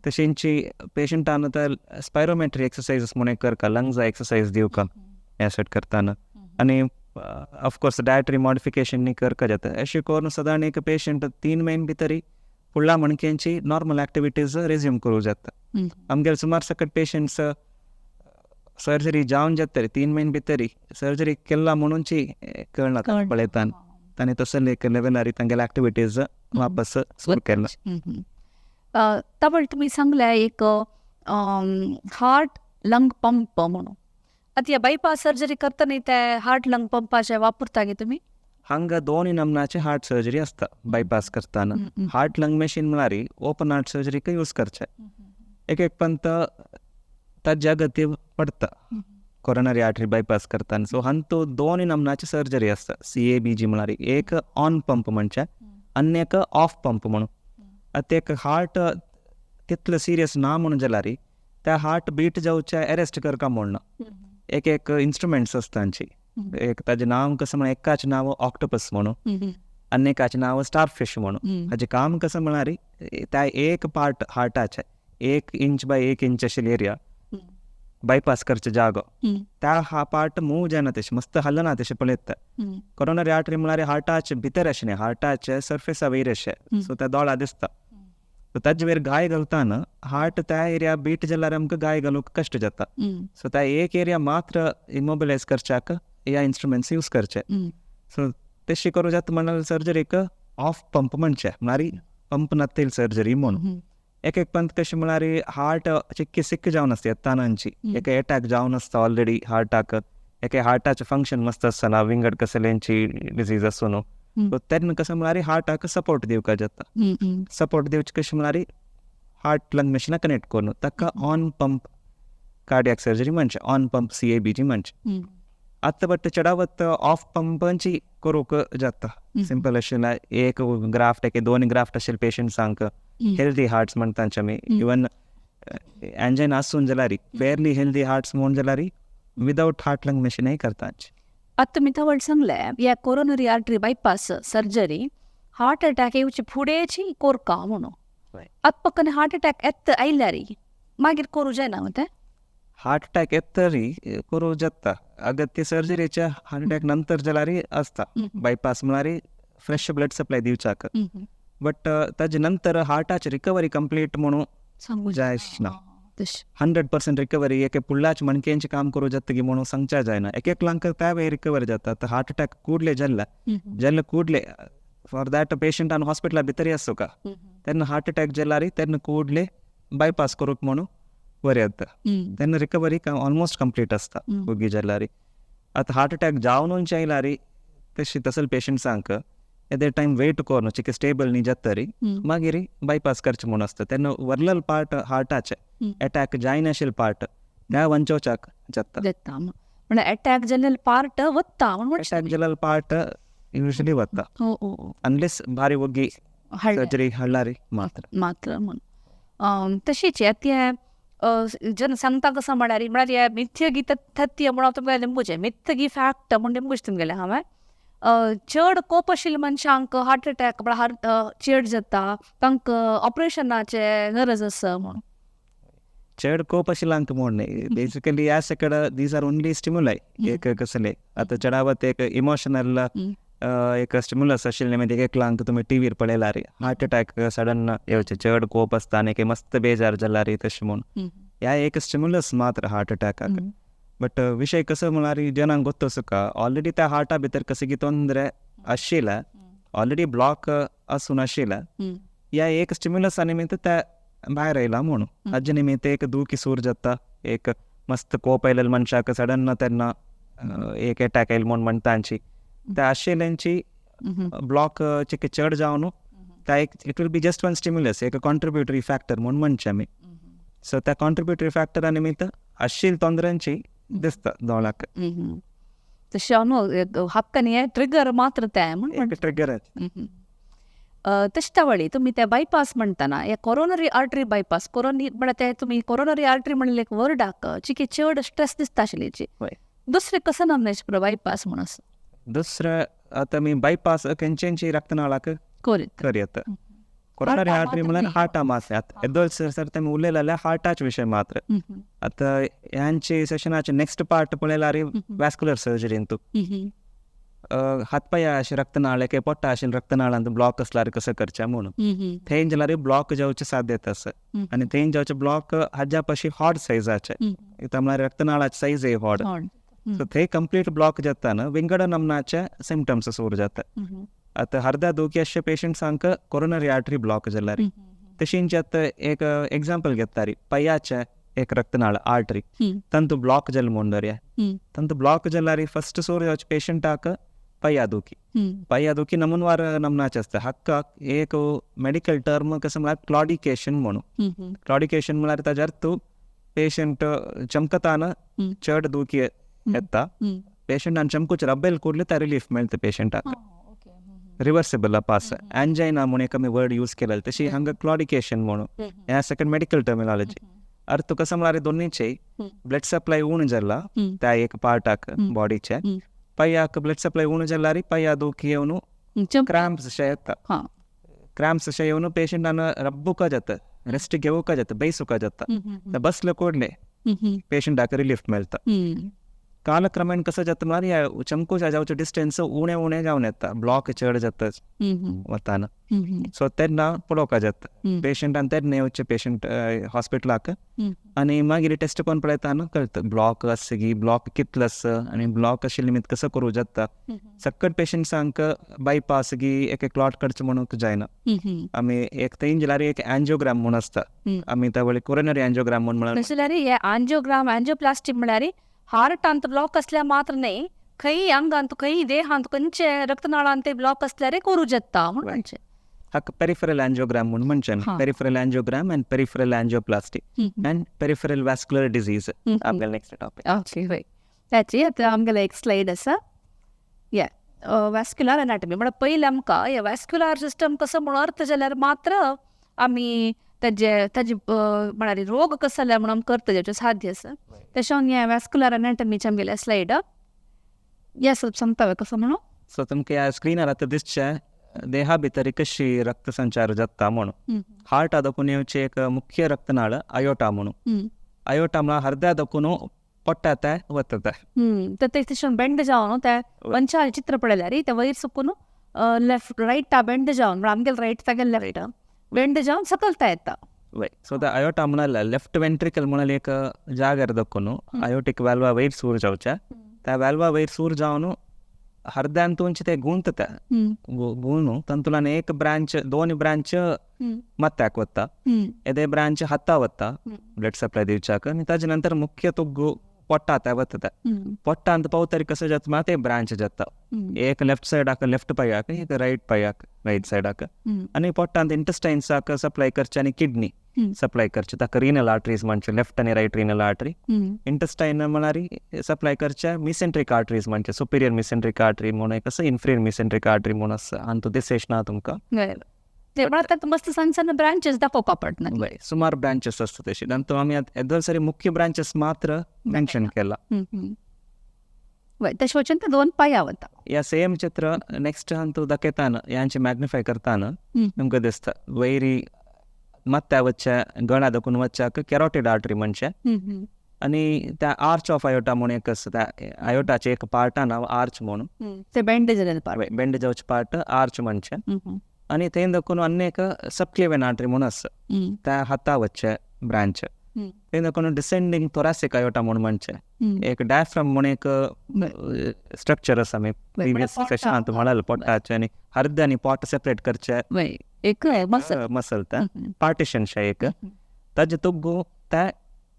तशेंची पेशंटान तर स्पायरोमेट्री एक्सरसाइजीस म्हूण एक करका, लंग्सा एक्सरसाइज दिवका ह्या सेट करतना, आनी ऑफकोर्स डायटरी मॉडिफिकेशन करका जाता. अशें करून सदांच एक पेशंट 3 म्हयने भितरी फुडल्या म्हणकेंची नॉर्मल एक्टिविटीज रेज्यूम करूं जाता. आमगेले सुमार सकट पेशंट्स सर्जरी जावन जातरी 3 म्हयने भितरी सर्जरी केला म्हणूनची कळना पळयतान ताणें तसले एक लेवलार तांगेले एक्टिविटीज वापस सुरू केला. तवळ तुमी सांगलें एक हार्ट लंग पंप म्हणून, आतां ह्या बायपास सर्जरी करतना ते हार्ट लंग पंपाचे वापरता गे तुमी? हांगा 2 नमनाचे हार्ट सर्जरी आसता बायपास करतना. हार्ट लंग मशीन म्हळ्यार ओपन हार्ट सर्जरीक यूज करचे. एक एक पंत ताज्या गती पडटा कोरोनरी आर्टरी बायपास करतना. सो हांतू 2 नमनाची सर्जरी आसता CABG म्हळ्यार, एक ऑन पंप म्हणचे आनी एक ऑफ पंप म्हणून. आतां एक हार्ट तितलो सिरियस ना म्हणून जाल्यार त्या हार्ट बीट जावचे अरेस्ट करका म्हूण एक एक इन्स्ट्रुमेंट्स आसता तांची. एक ताजें नांव कसं म्हळ्यार एकाचें नांव ऑक्टोपस म्हणून आनी एकाचें नांव स्टार फिश म्हणून. हाजें काम कसं म्हळ्यार त्या एक पार्ट हार्टाचें 1 इंच बाय 1 इंच आशिल्ली एरिया बायपास करचे जागो त्या हा पार्ट मूव जायना, तशें मस्त हलना तशें पळयता. कोरोनरी आर्टरी म्हळ्यार हार्टाचे भितर अशें न्ही, हार्टाचे सर्फेसा वयर अशें, सो त्या दोळा दिसता. सो ताजे वयर घाय घालतना हार्ट त्या एरिया बीट जाल्यार आमकां घाय घालूंक कश्ट जाता. सो त्या एक एरिया मात्र इमोबिलायज करच्याक ह्या इन्स्ट्रुमेंट्स यूज करचे. सो तशें करूं जाता म्हणल्यार सर्जरीक ऑफ पंप म्हणचें, म्हळ्यार पंप नातेल सर्जरी म्हणून. एक एक पंत कशें म्हळ्यार हार्ट चिक्की सिक्क जावन आसता येतानांची, एक एटॅक जावन आसता ऑलरेडी हार्टाक, एके हार्टाचें फंक्शन मस्त आसना, विंगड कसलेंची डिजीज आसूं न्हू, सो तेन्ना कशें म्हळ्यार हार्टाक सपोर्ट दिवपाक जाता. सपोर्ट दिवचें कशें म्हळ्यार हार्ट लंग मशिना कनेक्ट करून ताका ऑन पंप कार्डियाक सर्जरी म्हणचें, ऑन पंप CABG म्हणचें. आतां बट चडावत ऑफ पंपांची करूंक जाता. सिंपल आशिल्ल्या एक ग्राफ्ट एक 2 ग्राफ्ट आशिल्ले पेशंट्सांक हेल्दी हार्ट्स म्हणटा तांचे आमी, इवन एंजायन आसून जाल्यार फेरली हेल्दी हार्ट्स म्हूण जाल्यार विदावट हार्ट लंग मशीनय करता. आतां तुमी तवळ सांगलें ह्या coronary artery bypass surgery heart attack येवची फुडेंची कोरका म्हणून, आतां पक्कन हार्ट अटॅक येता आयल्यार मागीर करूं जायना तें? हार्ट अटॅक येत तरी करूं जाता, अगत्य सर्जरीच्या हार्ट अटॅक नंतर जाल्यार आसता. बायपास म्हळ्यार फ्रेश ब्लड सप्लाय दिवच्याक, बट ताजे नंतर हार्टाची रिकवरी कंप्लीट म्हणून सांगू जाय ना. 100% रिकवरी एक पुडलाच मणकेंचें काम करूं जाता म्हणून सांगच्या जायना. एक एकलांक त्या वेळ रिकवर जाता. आतां हार्ट अटॅक कुडले जाल्ले जाल्ले कुडले फॉर that पेशंटान हॉस्पिटला भितर आसूं का तेन्ना हार्ट अटॅक जाल्यार तेन्ना कुडले बायपास करूंक म्हणून बरें जाता, तेन्ना रिकवरी ऑलमोस्ट कंप्लीट आसता ओगी जाल्यार. आतां हार्ट अटॅक जावनूच आयल्यार तशी तसले पेशंट्सांक एदे टायम वेट करून चिके स्टेबल न्ही जातरी मागीर बायपास करचें म्हूण आसता. तेन्ना वरलेलो पार्ट हार्टाचे एटॅक जायनाशिल्ले पार्ट त्या वंचोवच्याक जाता. जाता म्हणल्यार एटॅक जाल्ले पार्ट वता, एटॅक जाल्ले पार्ट युजली वता अनलेस भारी वग्गी सर्जरी हाडल्यार मात्र मात्र म्हूण. तशीच ते जन सांगता कसं म्हळ्यार म्हळ्यार हे मिथ्य गी तथ्य म्हणून तुमगेलें लिंबूचें मिथ्य गी फॅक्ट म्हूण लिंबूच तुमगेलें हांवें. चड कोप आशिल्ल्या मनशांक हार्ट अटॅक म्हळ्यार चड जाता, तांकां ऑपरेशनाचे गरज आसा म्हणून. चड कोप आशिल्ल्यांक म्हूण न्ही, बेसिकली ह्या सकड these are only स्टिमुलाय एक कसले. आतां चडावत एक इमोशनल एक स्टिमुलस आशिल्लें मागीर एकलांक तुमी टिवीर पळयला रे हार्ट अटॅक सडन येवचे, चड कोप आसता आनी मस्त बेजार जाला रे तशें म्हूण. ह्या एक स्टिमुलस मात्र हार्ट अटॅकाक. बट विशय कसो म्हळ्यार जनांक गोत्तो सुका ऑलरेडी त्या हार्टा भितर कसं की तोंदरे आशिल्लें, ऑलरेडी ब्लॉक आसून आशिल्लें, ह्या एक स्टिमुलसा निमित्त त्या भायर आयला म्हणून. हाजे निमित्त एक दुखी सूर जाता, एक मस्त कोप आयलेल्या मनशाक सडन तेन्ना एक एटॅक आयलो म्हूण म्हणटा त्या आशिल्ल्यांची ब्लॉक चिके चड जावन त्या एक it will be just one stimulus, एक कॉन्ट्रिब्युटरी फॅक्टर म्हूण म्हणचें आमी. सो त्या कॉन्ट्रिब्युटरी फॅक्टरा निमित्त आशिल्ल्या तोंदऱ्यांची दिसता दोळ्याक. तशें न्हू हक्क न्ही, ट्रिगर मात्र तें म्हूण. ट्रिगर. तशें त्या तुमी ते बायपास म्हणटना हे कोरोनरी आर्टरी बायपास, कोरोनी म्हळ्यार ते तुमी कोरोनरी आर्टरी म्हणलें एक वर्डाक चिके चड स्ट्रेस दिसता आशिल्ली. दुसरें कसं नाम बायपास म्हूण आसा? दुसरें आतां आमी बायपास खंयचे रक्तनाळाक करयत. कोरोनरी आर्टरी म्हळ्यार हार्टा मात्र. येदोळ सर तेमी उलयले जाल्यार हार्टाचे विशय मात्र. आतां ह्यांचे सेशनाचे नेक्स्ट पार्ट पळयल्यार वॅस्कुलर सर्जरीन तूं हातपाया अशें रक्तनाळ के पोटा अशें रक्तनाळांत ब्लॉक आसल्यार कसं करचें म्हणून. थंय जाल्यार ब्लॉक जावचे साध्यता आसा आनी थंय जावचे ब्लॉक हाज्या पशी हॉट सायजाचे, म्हळ्यार रक्तनाळाचे सायज हॉट. सो थंय कंप्लीट ब्लॉक जाता न्हू विंगड नमनाचे सिमटम्स सुरू जाता. आतां अर्द्या दुखी अशे पेशंट्सांक कोरोनरी आर्टरी ब्लॉक जाल्यार तशींच आतां एक एग्जाम्पल घेता रे, पांयाचे एक रक्तनाळ आर्टरी तांतू ब्लॉक जालें म्हूण धरया, तांतू ब्लॉक जाल्यार फस्ट सुरू जावचे पेशंटाक पांया दुखी. पांया दुखी नमूनवार नमनाचे आसता. हाका एक मेडिकल टर्म कसं म्हळ्यार क्लॉडिकेशन म्हणून. क्लॉडिकेशन म्हळ्यार ताज्या अर्थ पेशंट चमकताना चड दुखी येता, पेशंटान चमकूच रब्बेल कुडले त्या रिलीफ मेळटा पेशंटाक. रिवर्सिबल पास अँजायना म्हणून एक आमी वर्ड यूज केलें तशी हांगा क्लॉडिकेशन म्हणून ह्या सेकंड मेडिकल टर्मिनॉलॉजी. अर्थ कसं म्हळ्यार दोन्हीचे ब्लड सप्लाय उणें जाला त्या एक पार्टाक बॉडीचे, पांयाक ब्लड सप्लाय उणें जाल्यार पांया दुखी येवन क्रॅम्प्स अशें येता. क्रॅम्प्स अशें येवन पेशंटान रब्बुका जाता, रेस्ट घेवका जाता, बैसुका जाता, बसले कोडले पेशंटाक रिलीफ मेळटा. कालक्रमेण कसं जाता म्हळ्यार ह्या चमकूच्या जावचें डिस्टन्स उणें उणें जावन येता, ब्लॉक चड जाता वताना. सो तेन्ना पळोवपा जाता पेशंटान, तेन्ना येवचें पेशंट हॉस्पिटलाक आनी मागीर टेस्ट करून पळयता न्हू कळटा ब्लॉक आसा की ब्लॉक कितलो आसा आनी ब्लॉक आशिल्ले निमित्त कसो करूं जाता. सकट पेशंट्सांक बायपास की एक क्लॉट काडचें म्हणूंक जायना. आमी एक थंय जाल्यार एक अँजियोग्राम म्हूण आसता, आमी त्या वेळी कोरोनरी अँजियोग्राम म्हूण म्हळ्यार तशें जाल्यार अँजियोग्राम अँजियोप्लास्टी म्हळ्यार हार्टांत ब्लॉक आसल्यार मात्र न्हय, खंय अंगांत खंय देहांत खंयचे रक्तनाळांत ते ब्लॉक आसल्यार करूं जाता म्हूण म्हणचें. हाका पेरिफेरल अँजियोग्राम म्हूण म्हणचें. Peripheral angiogram and peripheral angioplasty and peripheral vascular disease आमगेलें नेक्स्ट टॉपिक. ओके हय, ताची आतां आमगेलें एक स्लायड आसा. या वॅस्क्युलर एनाटॉमी म्हळ्यार पयलीं आमकां हे वॅस्क्युलर सिस्टम कसो म्हूण अर्थ जाल्यार मात्र आमी ताजे ताजे म्हळ्यार रोग कसो जाल्यार म्हणून आमकां अर्थ जावचें साध्य आसा. तशें हें वॅस्क्युलर एनाटॉमीचें आमगेलें स्लायड या ಸ್ವಲ್ಪ सांगता कसो म्हणून. सो तुमकां ह्या स्क्रिनार आतां दिसचें देहा भितर कशी रक्तसंचार जाता म्हणून. हार्टा दाखून येवचें एक मुख्य रक्तनाळ आयोटा म्हणून. आयोटा म्हळ्यार हर्द्या दाखून पोट्टा ते वता ते तशें बेंड जावन ते मनशाचें चित्र पळयल्यार ते वयर सुकून लेफ्ट रायटा बेंड जावन म्हळ्यार आमगेलें रायट तागेलें लेफ्ट बेंड जावन सकलता येता. सो the आयोटा म्हळ्यार लेफ्ट वेंट्रिकल म्हळ्यार एक जाग्यार दाखून आयोटीक व्हॅल्वा वयर सूर जावच्या, त्या व्हॅल्वा वयर सूर जावन हर्द्यांतूंच ते गुंतता गुणू तातूंतल्यान एक ब्रांच दोन ब्रांच मत्त्याक वता, येदे ब्रांच हाता वता ब्लड सप्लाय दिवच्याक आनी ताजे नंतर मुख्य तुग्गू पोट्टा त्या वता. पोट्टांत पावतरी कसं जाता मात ते ब्रांच जाता, एक लेफ्ट सायडाक लेफ्ट पांयाक, एक रायट पांयाक रायट सायडाक आनी पोट्टांत इंटेस्टायन्साक सप्लाय करचें आनी किडनी सप्लाय करचें, ताका रिनल आर्टरीज म्हणचें, लेफ्ट आनी रायट रिनल आर्टरी. इंटेस्टायन म्हळ्यार सप्लाय करचें मिसेंट्रीक आर्टरीज म्हणचें, सुपिरियर मिसेंट्रीक आर्टरी म्हूण एक आसा, इन्फिरियर मिसेंट्रीक आर्टरी म्हूण आसा. आनी तूं दिसेश ना तुमकां मस्त सान सान ब्रांचेस दाखोवपा पडना, सुमार ब्रांचेस आसता तशी. नंतर आमी येदोळ सरी मुख्य ब्रांचेस मात्र मेन्शन केला. तशें वचून ते दोन पाया वता. या सेम चित्र नेक्स्ट अंतू दाखयताना यांचे मॅग्निफाय करताना तुमकां दिसता वयरी मत्त्या वच्च्या गळ्या दाखून वच्च्याक कॅरोटीड आर्टरी म्हणचे आनी त्या आर्च ऑफ आयोटा म्हूण एक आसा, त्या आयोटाचे एक पार्टा नांव आर्च म्हणून, ते बेंड जालेले पार्ट, बेंड जावचे पार्ट आर्च म्हणचे. आनी थंय दाखून आनी एक सबक्लेवियन आर्टरी म्हूण आसा, त्या हाता वच्चे ब्रांच. थंय दाखून डिसेंडींग थोरासीक आयोटा म्हूण म्हणचे एक डायफ्राम म्हूण एक स्ट्रक्चर आसा. आमी प्रिवियस सेशनांत म्हणाल पोटाचे आनी हर्द आनी पोट सेपरेट करचे एक मसल त्या पार्टिशन शे एक ताजे तुग्गू त्या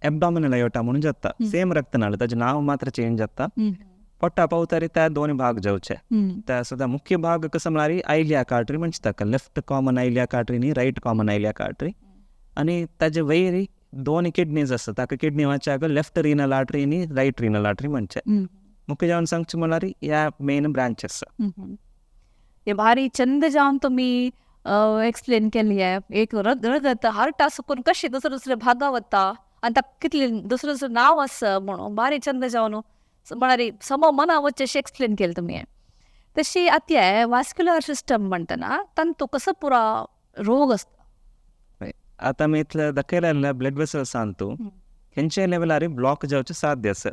एब्डॉमिनल आयोटा म्हणून जाता. सेम रक्तनाळ, ताजें नांव मात्र चेंज जाता. पोटा पावतरी त्या दोन भाग जावचे. त्या सुद्दां मुख्य भाग कसो म्हळ्यार आयलियाक आर्टरी म्हणचे ताका, लेफ्ट कॉमन आयलियाक आर्टरी आनी रायट कॉमन आयलियाक आर्टरी. आनी ताजे वयर दोन किडनीज आसा, ताका किडनी वाच्याक लेफ्ट रिनल आर्टरी आनी रायट रिनल आर्टरी म्हणचे. मुख्य जावन सांगचें म्हळ्यार ह्या मेन ब्रांच आसा. हे भारी चंद जावन तुमी एक्सप्लेन केली आहे. एक रगत हार्टा सुकून कशें दुसरे दुसरे भागा वता आनी ताका कितले दुसरें दुसरें नांव आसा म्हणून भारी चंद जावन म्हळ्यार सम मना वचचें अशें एक्सप्लेन केलें तुमी. तशी आतां वास्क्युलर सिस्टम म्हणटना तांतू कसो पुरा रोग आसता. आतां आमी इतले दाखयलें ब्लड वेसल्स अंतू खंयच्या लेवलार ब्लॉक जावचें साध्य आसा.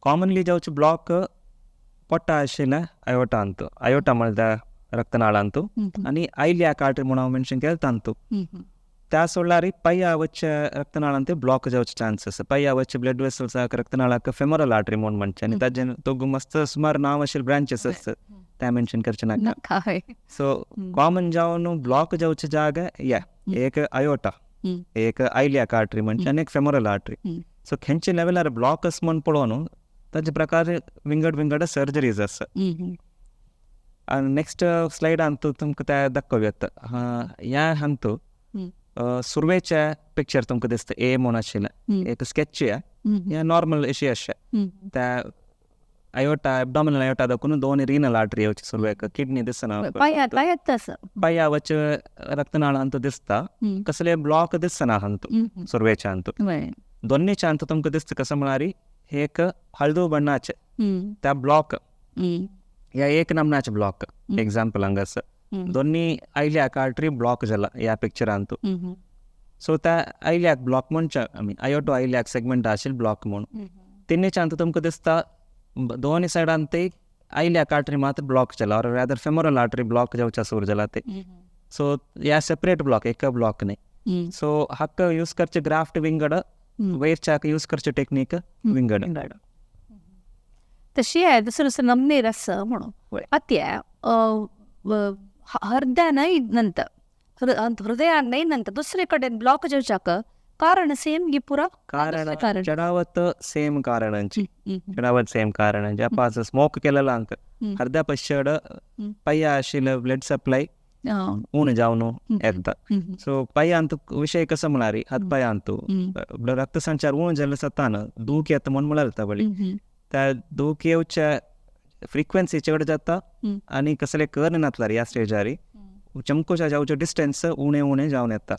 कॉमनली जावचें ब्लॉक पोटा आशिल्ल्या आयोटा अंतू, आयोटा म्हळ्यार रक्तनाळांतू आनी आयलियाक आर्टरी म्हूण हांव मेन्शन केलें तांतू. त्या सोडल्यार पाया वच्च्या रक्तनाळांत ब्लॉक जावचे चान्स आसा. पाया वच्चे ब्लड वेसल्साक रक्तनाळाक फेमोरल आर्टरी म्हूण म्हणचे आनी ताजे दोग मस्त सुमार नांव आशिल्ले ब्रांचीस आसतात त्या मेन्शन करचें नाका. सो कॉमन जावन ब्लॉक जावचे जागे या एक आयोटा, एक आयलियाक आर्टरी म्हणचे आनी एक फेमोरल आर्टरी. सो खंयच्या लेवलार ब्लॉक आसा म्हूण पळोवन ताजे प्रकार विंगड विंगड सर्जरीज आसा. आनी नेक्स्ट स्लायडान तुमकां ते दाखोवया येता. ह्या हांतू सुरवेचे पिक्चर तुमकां दिसता ए म्हूण आशिल्लें एक स्केच ह्या नॉर्मल अशी आशें. त्या आयोटा एब्डॉमिनल आयोटा दाखोवन दोन रिनल आर्टरी येवची सुरवेक, किडनी दिसना, पाया वच रक्तनाळ अंतू दिसता, कसले ब्लॉक दिसना हांतू सुरवेच्या हांतू. दोन्हीच्या हांतू तुमकां दिसता कसं म्हळ्यार एक हळदू बण्णाचे त्या ब्लॉक ह्या एक नमनाचे ब्लॉक एग्जाम्पल हांगासर दोन्ही आयलियाक आर्टरी ब्लॉक जाला ह्या पिक्चरांतू. सो त्या आयलियाक ब्लॉक म्हणचे आमी आयोटो आयलियाक सेगमेंट आशिल्ले ब्लॉक म्हणून. तिन्हीच्या हांतू तुमकां दिसता दोनूय सायडान ते आयलियाक आर्टरी मात्र ब्लॉक जाला or rather femoral artery block जावच्या सुरू जाला ते. सो ह्या सेपरेट ब्लॉक एक ब्लॉक न्ही. सो हाका यूज करचे ग्राफ्ट विंगड, वयरच्याक यूज करचे टेक्नीक विंगड. तशी आहे दुसरे दुसरे नमनेर आसा म्हणून. आतां हृदयानय नंतर हृदयानय नंतर दुसरे कडेन ब्लॉक जावच्याक कारण सेम गी पुरा कारण चडावत सेम कारणांची, चडावत सेम कारणांची. आपास स्मोक केलेला अंक अर्ध्या पश्चड पाया आशिल्ले ब्लड सप्लाय उणें जावन येता. सो पाया अंतू विशय कसो म्हळ्यार हात पाया अंतू रक्तसंचार उणें जाल्ले जाताना दूख येता म्हूण म्हळ्यार जाता बळी त्या दूख येवच्या फ्रिक्वेन्सी चड जाता आनी कसले कर्ण नातल्यार ह्या स्टेजार चमकोच्या जावचें डिस्टन्स उणें उणें जावन येता.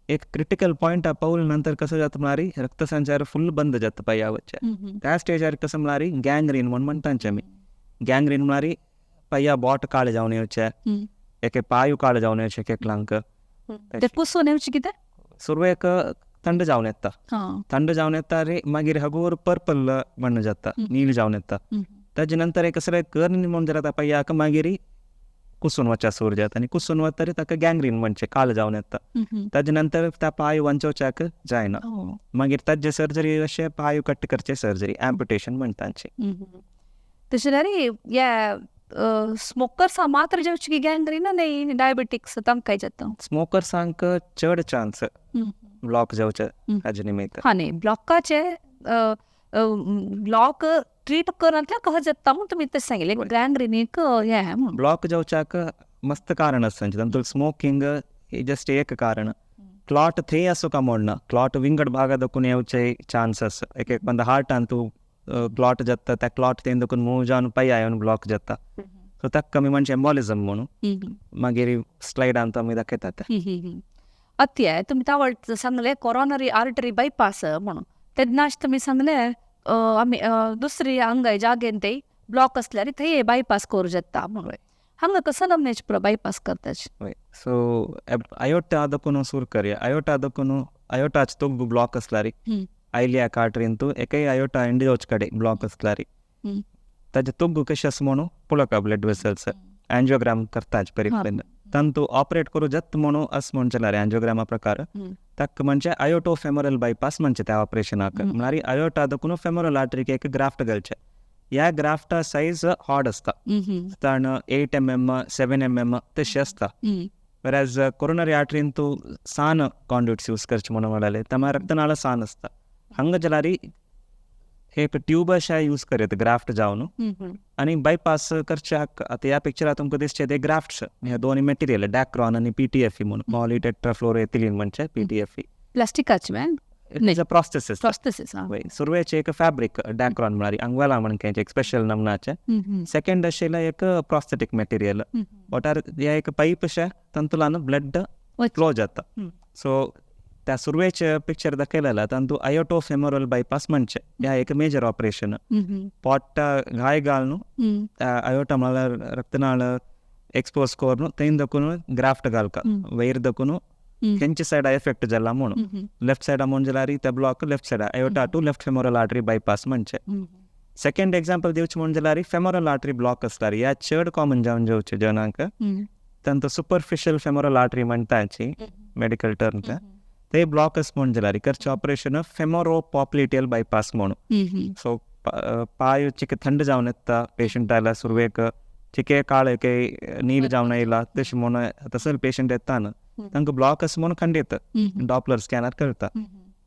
एक क्रिटिकल पॉयंट पावल नंतर कसं जाता म्हळ्यार रक्तसंचार फुल बंद जाता पाया वच्चे. त्या स्टेजार कसं म्हळ्यार गँग्रीन म्हूण म्हणटांचे आमी. गँग्रीन म्हळ्यार पाया बोट काळे जावन येवचे, एक पांय काळे जावन येवचे एकलांक कुसून येवचें कितें सुरवेक थंड जावन येता, थंड जावन येता रे मागीर हगूर पर्पल बण्ण जाता, नील जावन येता. ताजे नंतर एक कसले कर्ण म्हूण जाता पायाक मागीर कुसून वच्या सूर जाता आनी कुसून वता ताका गँग्रीन म्हणचे काळ जावन येता. ताजे नंतर त्या पांय वंचोवच्याक जायना, मागीर ताजे सर्जरी अशें पांय कट करचे सर्जरी एम्पुटेशन म्हणटांचे. तशें जाल्यार ह्या स्मोकर्सां मात्र जावची गँग्रीन न्ही डायबेटिक्स तांकांय जाता. स्मोकर्सांक चड चान्स ब्लॉक जावचे हाजे निमित्त. हा न्ही ब्लॉकाचे ब्लॉक ट्रीट करनातल्यार कशें जाता म्हूण तुमी तें सांगिल्लें गँग्रीन एक हें म्हूण. ब्लॉक जावच्याक मस्त कारण आसा तातूंत स्मोकींग जस्ट एक कारण. क्लॉट थंय आसूं काय म्हूण ना, क्लॉट विंगड भागा दाखून येवचे चान्स आसा. एक एक पंद हार्टान तूं क्लॉट जाता, त्या क्लॉट थंय दाखून मूव जावन पाया येवन ब्लॉक जाता. सो ताका आमी म्हणचे एम्बोलिजम म्हणून. मागीर स्लायडान आमी दाखयतात. आतां तुमी तावळ सांगलें कोरोनरी आर्टरी बायपास म्हणून, तेन्नाच तुमी सांगलें आमी दुसरी हांगा जागेन ते ब्लॉक आसल्यार थंय बायपास करूं जाता म्हणून. हांगा कसो नमनेच पुरो बायपास करताच? वय, सो अयोटा दखून सुरू करया. अयोटा दखून अयोटाच तुग ब्लॉक आसल्यार आयलियाक आर्टरींतू एकय अयोटा एंड जावचे कडेन ब्लॉक आसल्यार ताजे तुग कशें आसा म्हणून पळोवका ब्लड वेसल्स अँजियोग्राम करताच पेरिफेरल तांतू ऑपरेट करूं जाता म्हणून अस म्हणचें जाल्यार अँजियोग्रामा प्रकार ताका म्हणजे अयोटो फेमोरल बायपास म्हणचे त्या ऑपरेशनाक. म्हळ्यार अयोटा दखून फेमोरल आर्टरीक एक ग्राफ्ट घालचें. ह्या ग्राफ्टा सायज हॉड आसता, कारण 8 mm 7 mm तशें आसता. वेराज कोरोनरी आर्टरीन तूं सान कॉन्ड्युट्स यूज करचे म्हणून म्हळ्यार त्या रक्तनाळ सान आसता. हांगा जाल्यार एक ट्यूब अशें यूज करत ग्राफ्ट जावन आनी बायपास करच्याक. आतां ह्या पिक्चरार तुमकां दिसचे ते ग्राफ्ट्स, ह्या दोन मटेरियल डॅक्रॉन आनी PTFE म्हणून, पॉलीटेट्राफ्लोरोएथिलीन म्हणचे PTFE. प्लास्टिकाचे मॅन? It is a prosthesis. Prosthesis. वय, सुरवेचे एक फॅब्रीक डॅक्रॉन म्हळ्यार अंगवेला म्हणकें एक स्पेशल नमनाचें. सेकंड आशिल्लें एक प्रॉस्थेटीक मटेरियल. वटार हे एक पायप अशें तातूंतल्यान ब्लड फ्लो जाता. सो त्या सुरवेचे पिक्चर दाखयलें तातूंत अयोटो फेमोरल बायपास म्हणचें ह्या एक मेजर ऑपरेशन. पोट घाय घालून त्या अयोटा म्हळ्यार रक्तनाळ एक्सपोज करून थंय दखून ग्राफ्ट घालका वयर दखून खंयच्या सायडा एफेक्ट जाला म्हणून. लेफ्ट सायडा म्हूण जाल्यार त्या block left side aorta to left femoral artery bypass म्हणचें. सेकंड एग्जाम्पल दिवचें म्हूण जाल्यार फेमोरल आर्टरी ब्लॉक आसल्यार ह्या चड कॉमन जावन जेवचें जनांक तांकां सुपरफिशियल फेमोरल आर्टरी म्हणटाची मेडिकल टर्म ते ब्लॉक आस म्हूण जाल्यार करचें ऑपरेशन फेमोरो पॉप्लिटियल बायपास म्हणून. सो पांय चिके थंड जावन येता पेशंट आयला सुरवेक चिके काळ के नील जावन येयला तशें म्हणून तसो पेशंट येता न्हू तांकां ब्लॉक आसा म्हणून खंडीत डॉपलर स्कॅनर करता.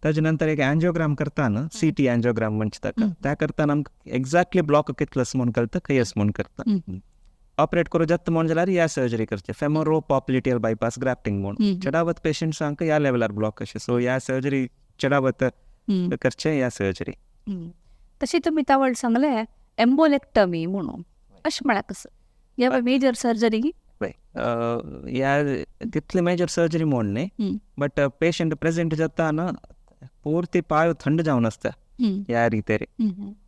ताजे नंतर एक अँजियोग्राम करता न्हू, CT angiogram म्हणचे ताका, त्या करताना आमकां एक्झॅक्टली ब्लॉक कितलो आसा म्हूण कळटा, खंय आसा म्हूण करता. ऑपरेट करूं जाता म्हूण जाल्यार ह्या सर्जरी करचे फेमोरो पॉप्लिटियल बायपास ग्राफ्टिंग म्हणून. चडावत पेशंट्सांक ह्या लेवलार ब्लॉक अशें. सो ह्या सर्जरी चडावत करचे ह्या सर्जरी. तशी तुमी तावळ सांगलें एम्बोलेक्टमी म्हणून, अशें म्हळ्यार कसं ह्या मेजर सर्जरी? ह्या तितली मेजर सर्जरी म्हूण न्ही, बट पेशंट प्रेजेंट जाता न्हू पुर्ती पांय थंड जावन आसता ह्या रितेर.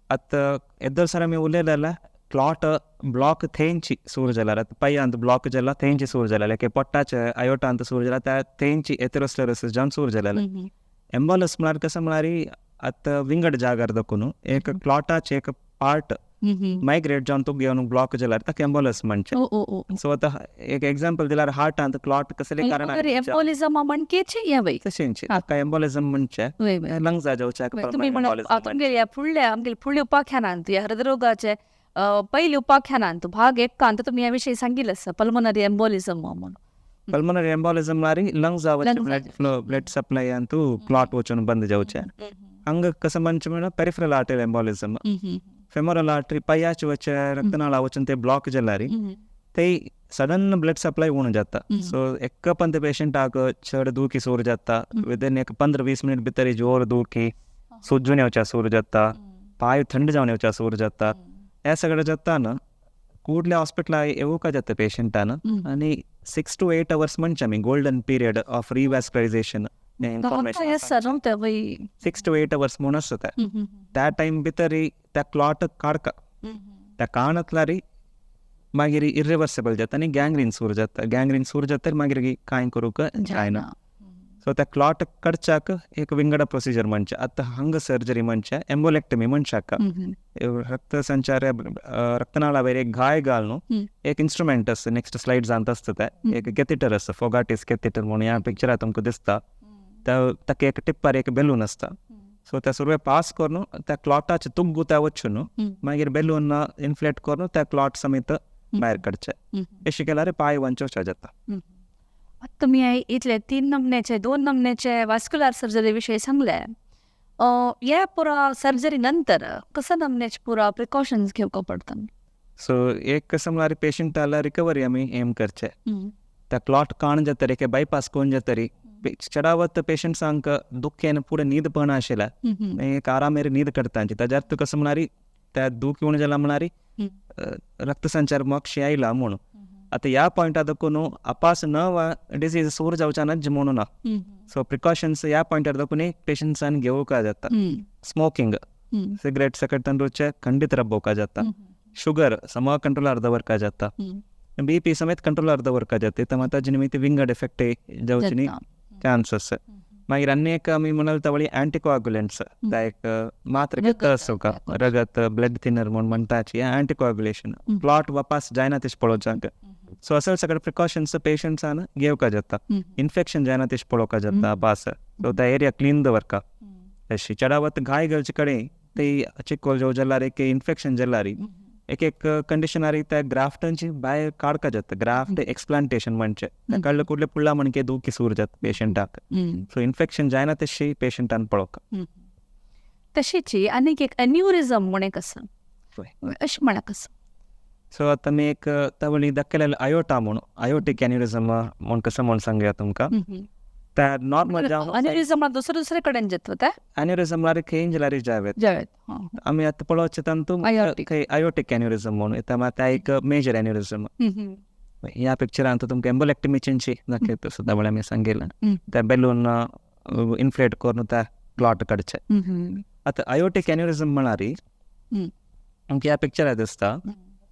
आतां येदोळ सर आमी उलयलें क्लॉट ब्लॉक थंयची सूर जाल्यार आतां पांयांत ब्लॉक जाला थंयची सूर जाल्यार की पोटाचे आयोटांत सूर जाला त्या थंयची एथेरोस्क्लेरोसिस जावन सूर जालेलें. एम्बोलस म्हळ्यार कसं म्हळ्यार आतां विंगड जागार दाखोवन एक क्लॉटाचे एक पार्ट मायग्रेट जावन तुका घेवन ब्लॉक जाल्यार ताका एम्बोलस म्हणचें. सो आतां एक एग्जाम्पल दिल्यार हार्टांत क्लॉट कसले कारणान एम्बोलिझम म्हणकेची तशेंच ताका एम्बोलिझम म्हणचें लंग्सा जावच्या. तुमी तुमगेल्या फुडल्या आमगेले फुडल्या उपाख्यानांत ह्या हृदरोगाचे पयले उपाख्यानांत भाग एकांत तुमी ह्या विशयी सांगिल्लें आसा पल्मोनरी एम्बोलिझम म्हणून. पल्मोनरी एम्बोलिझम म्हळ्यार लंग्सा blood blood supply Antu clot वचून बंद जावचें. हांगा कसं म्हणचें म्हणल्यार peripheral artery embolism. Femoral artery पांयाचे वचें रक्तनाळा वचून ते ब्लॉक जाल्यार ते सडन ब्लड सप्लाय उणो जाता. सो एक पंत पेशंटाक चड दुखी सूर जाता विदीन एक 15-20 मिनट भितर जोर दुखी सुजून येवच्या सूर जाता, पांय थंड जावन येवच्या सूर जाता. हे सगळें जाता न्हू कुडल्या हॉस्पिटला येवका जाता पेशंटान आनी 6 to 8 hours म्हणचे आमी golden period of रिवॅस्क्युलरायझेशन. 6 to 8 hours म्हणून आसता त्या टायम भितर त्या क्लॉट काडका त्या काणतल्यार मागीर इरिवर्सिबल जाता आनी गँग्रीन सूर जाता. गँग्रीन सूर जाता मागीर कांय करूंक जायना. सो त्या क्लॉट काडच्याक एक विंगड प्रोसिजर म्हणचें. आतां हांगा सर्जरी म्हणचें एम्बोलेक्टमी म्हणचे रक्त संचार रक्तनाळा वयर एक घाय घालून एक इन्स्ट्रुमेंट आसता नेक्स्ट स्लायड्सांत आसता तें एक कॅथेटर आसता फोगाटीस कॅथेटर म्हणून ह्या पिक्चरार तुमकां दिसता. ताका एक टिप्पार एक बेलून आसता. सो त्या सुरवे पास करून त्या क्लॉटाचे तुग्गू त्या वचून मागीर बेलून इन्फ्लेट करून त्या क्लॉट समेत भायर काडचें. अशें केल्यार पांय वंचोवच्या जाता. आतां तुमी इतले 3 नमन्याचे 2 नमन्याचे वास्क्युलर सर्जरी विशयी सांगले. ह्या पुरा सर्जरी नंतर कसं नमन्याचे पुरा प्रिकॉशन्स घेवंक पडटा? सो एक कसं म्हळ्यार पेशंटाला रिकवरी आमी एम करचे. त्या क्लॉट काण जातरी की बायपास करून जातरी चडावत पेशंट्सांक दुखेन फुडें न्हीद पण आशिल्ल्या एक आरामेर न्हीद काडटा. ताज्या अर्थ कसं म्हळ्यार त्या दूख येवन जाला म्हळ्यार रक्तसंचार मोक्षी आयला म्हणून. आतां ह्या पॉयंटा दाखोवन अपास न वा डिसीज सूर जावच्या ना म्हणून ना. सो प्रिकॉशन्स ह्या पॉयंटार दाखोवन पेशंट्सान घेवंक जाता. स्मोकिंग सिगरेट सकट तंदुरुचे खंडित रब्बोका जाता, शुगर समा कंट्रोल अर्ध वर्का जाता, बी पी समेत कंट्रोल अर्ध वर्का जाता. तर ताजे निमित्त विंगड इफेक्ट जावचे चान्सस. मागीर आनी एक आमी म्हणाल तवळी अँटीकोआगुलंट्स, एक मात्र घेता आसता रगत ब्लड थिनर म्हूण म्हणटाची अँटीकोआगुलेशन क्लॉट वापास जायना तशें पळोवच्याक. सो असले सगळे प्रिकॉशन्स पेशंट्सान घेवका जाता. इन्फेक्शन जायना तशें पळोवका जाता पास. सो त्या एरिया क्लीन दवरका. अशी चडावत घाय घालचे कडेन ते चिकोल जावं जाल्यार एक इन्फेक्शन जाल्यार एक एक कंडिशनारी त्या ग्राफ्टांची भायर काडका जाता. ग्राफ्ट एक्सप्लांटेशन म्हणचे त्या काडले कुडले पुडला म्हणके दुखी सूर जाता पेशंटाक. सो इन्फेक्शन जायना तशी पेशंटान पळोवका. तशीच आनीक एक एन्युरिझम म्हूण एक आसा, अशें म्हणा कसं. सो आतां आमी एक तवळी दाखयलें आयोटा म्हूण, आयोटीक एन्युरिझम म्हूण कसं म्हूण सांगया तुमकां. त्या नॉर्मल एन्युरिझम दुसरे दुसरे कडेन जाता ते एन्युरिझम म्हळ्यार खंय जाल्यार जावेत आमी आतां पळोवचें तातूंत खंय आयोटीक एन्युरिझम म्हूण येता, त्या एक मेजर एन्युरिझम. ह्या पिक्चरान तुमकां एम्बोलेक्टमीची दाखयता सुद्दां म्हळ्यार आमी सांगिल्लें त्या बेलून इन्फ्लेट करून त्या क्लॉट काडचें. आतां आयोटीक एन्युरिझम म्हळ्यार तुमकां ह्या पिक्चरार दिसता,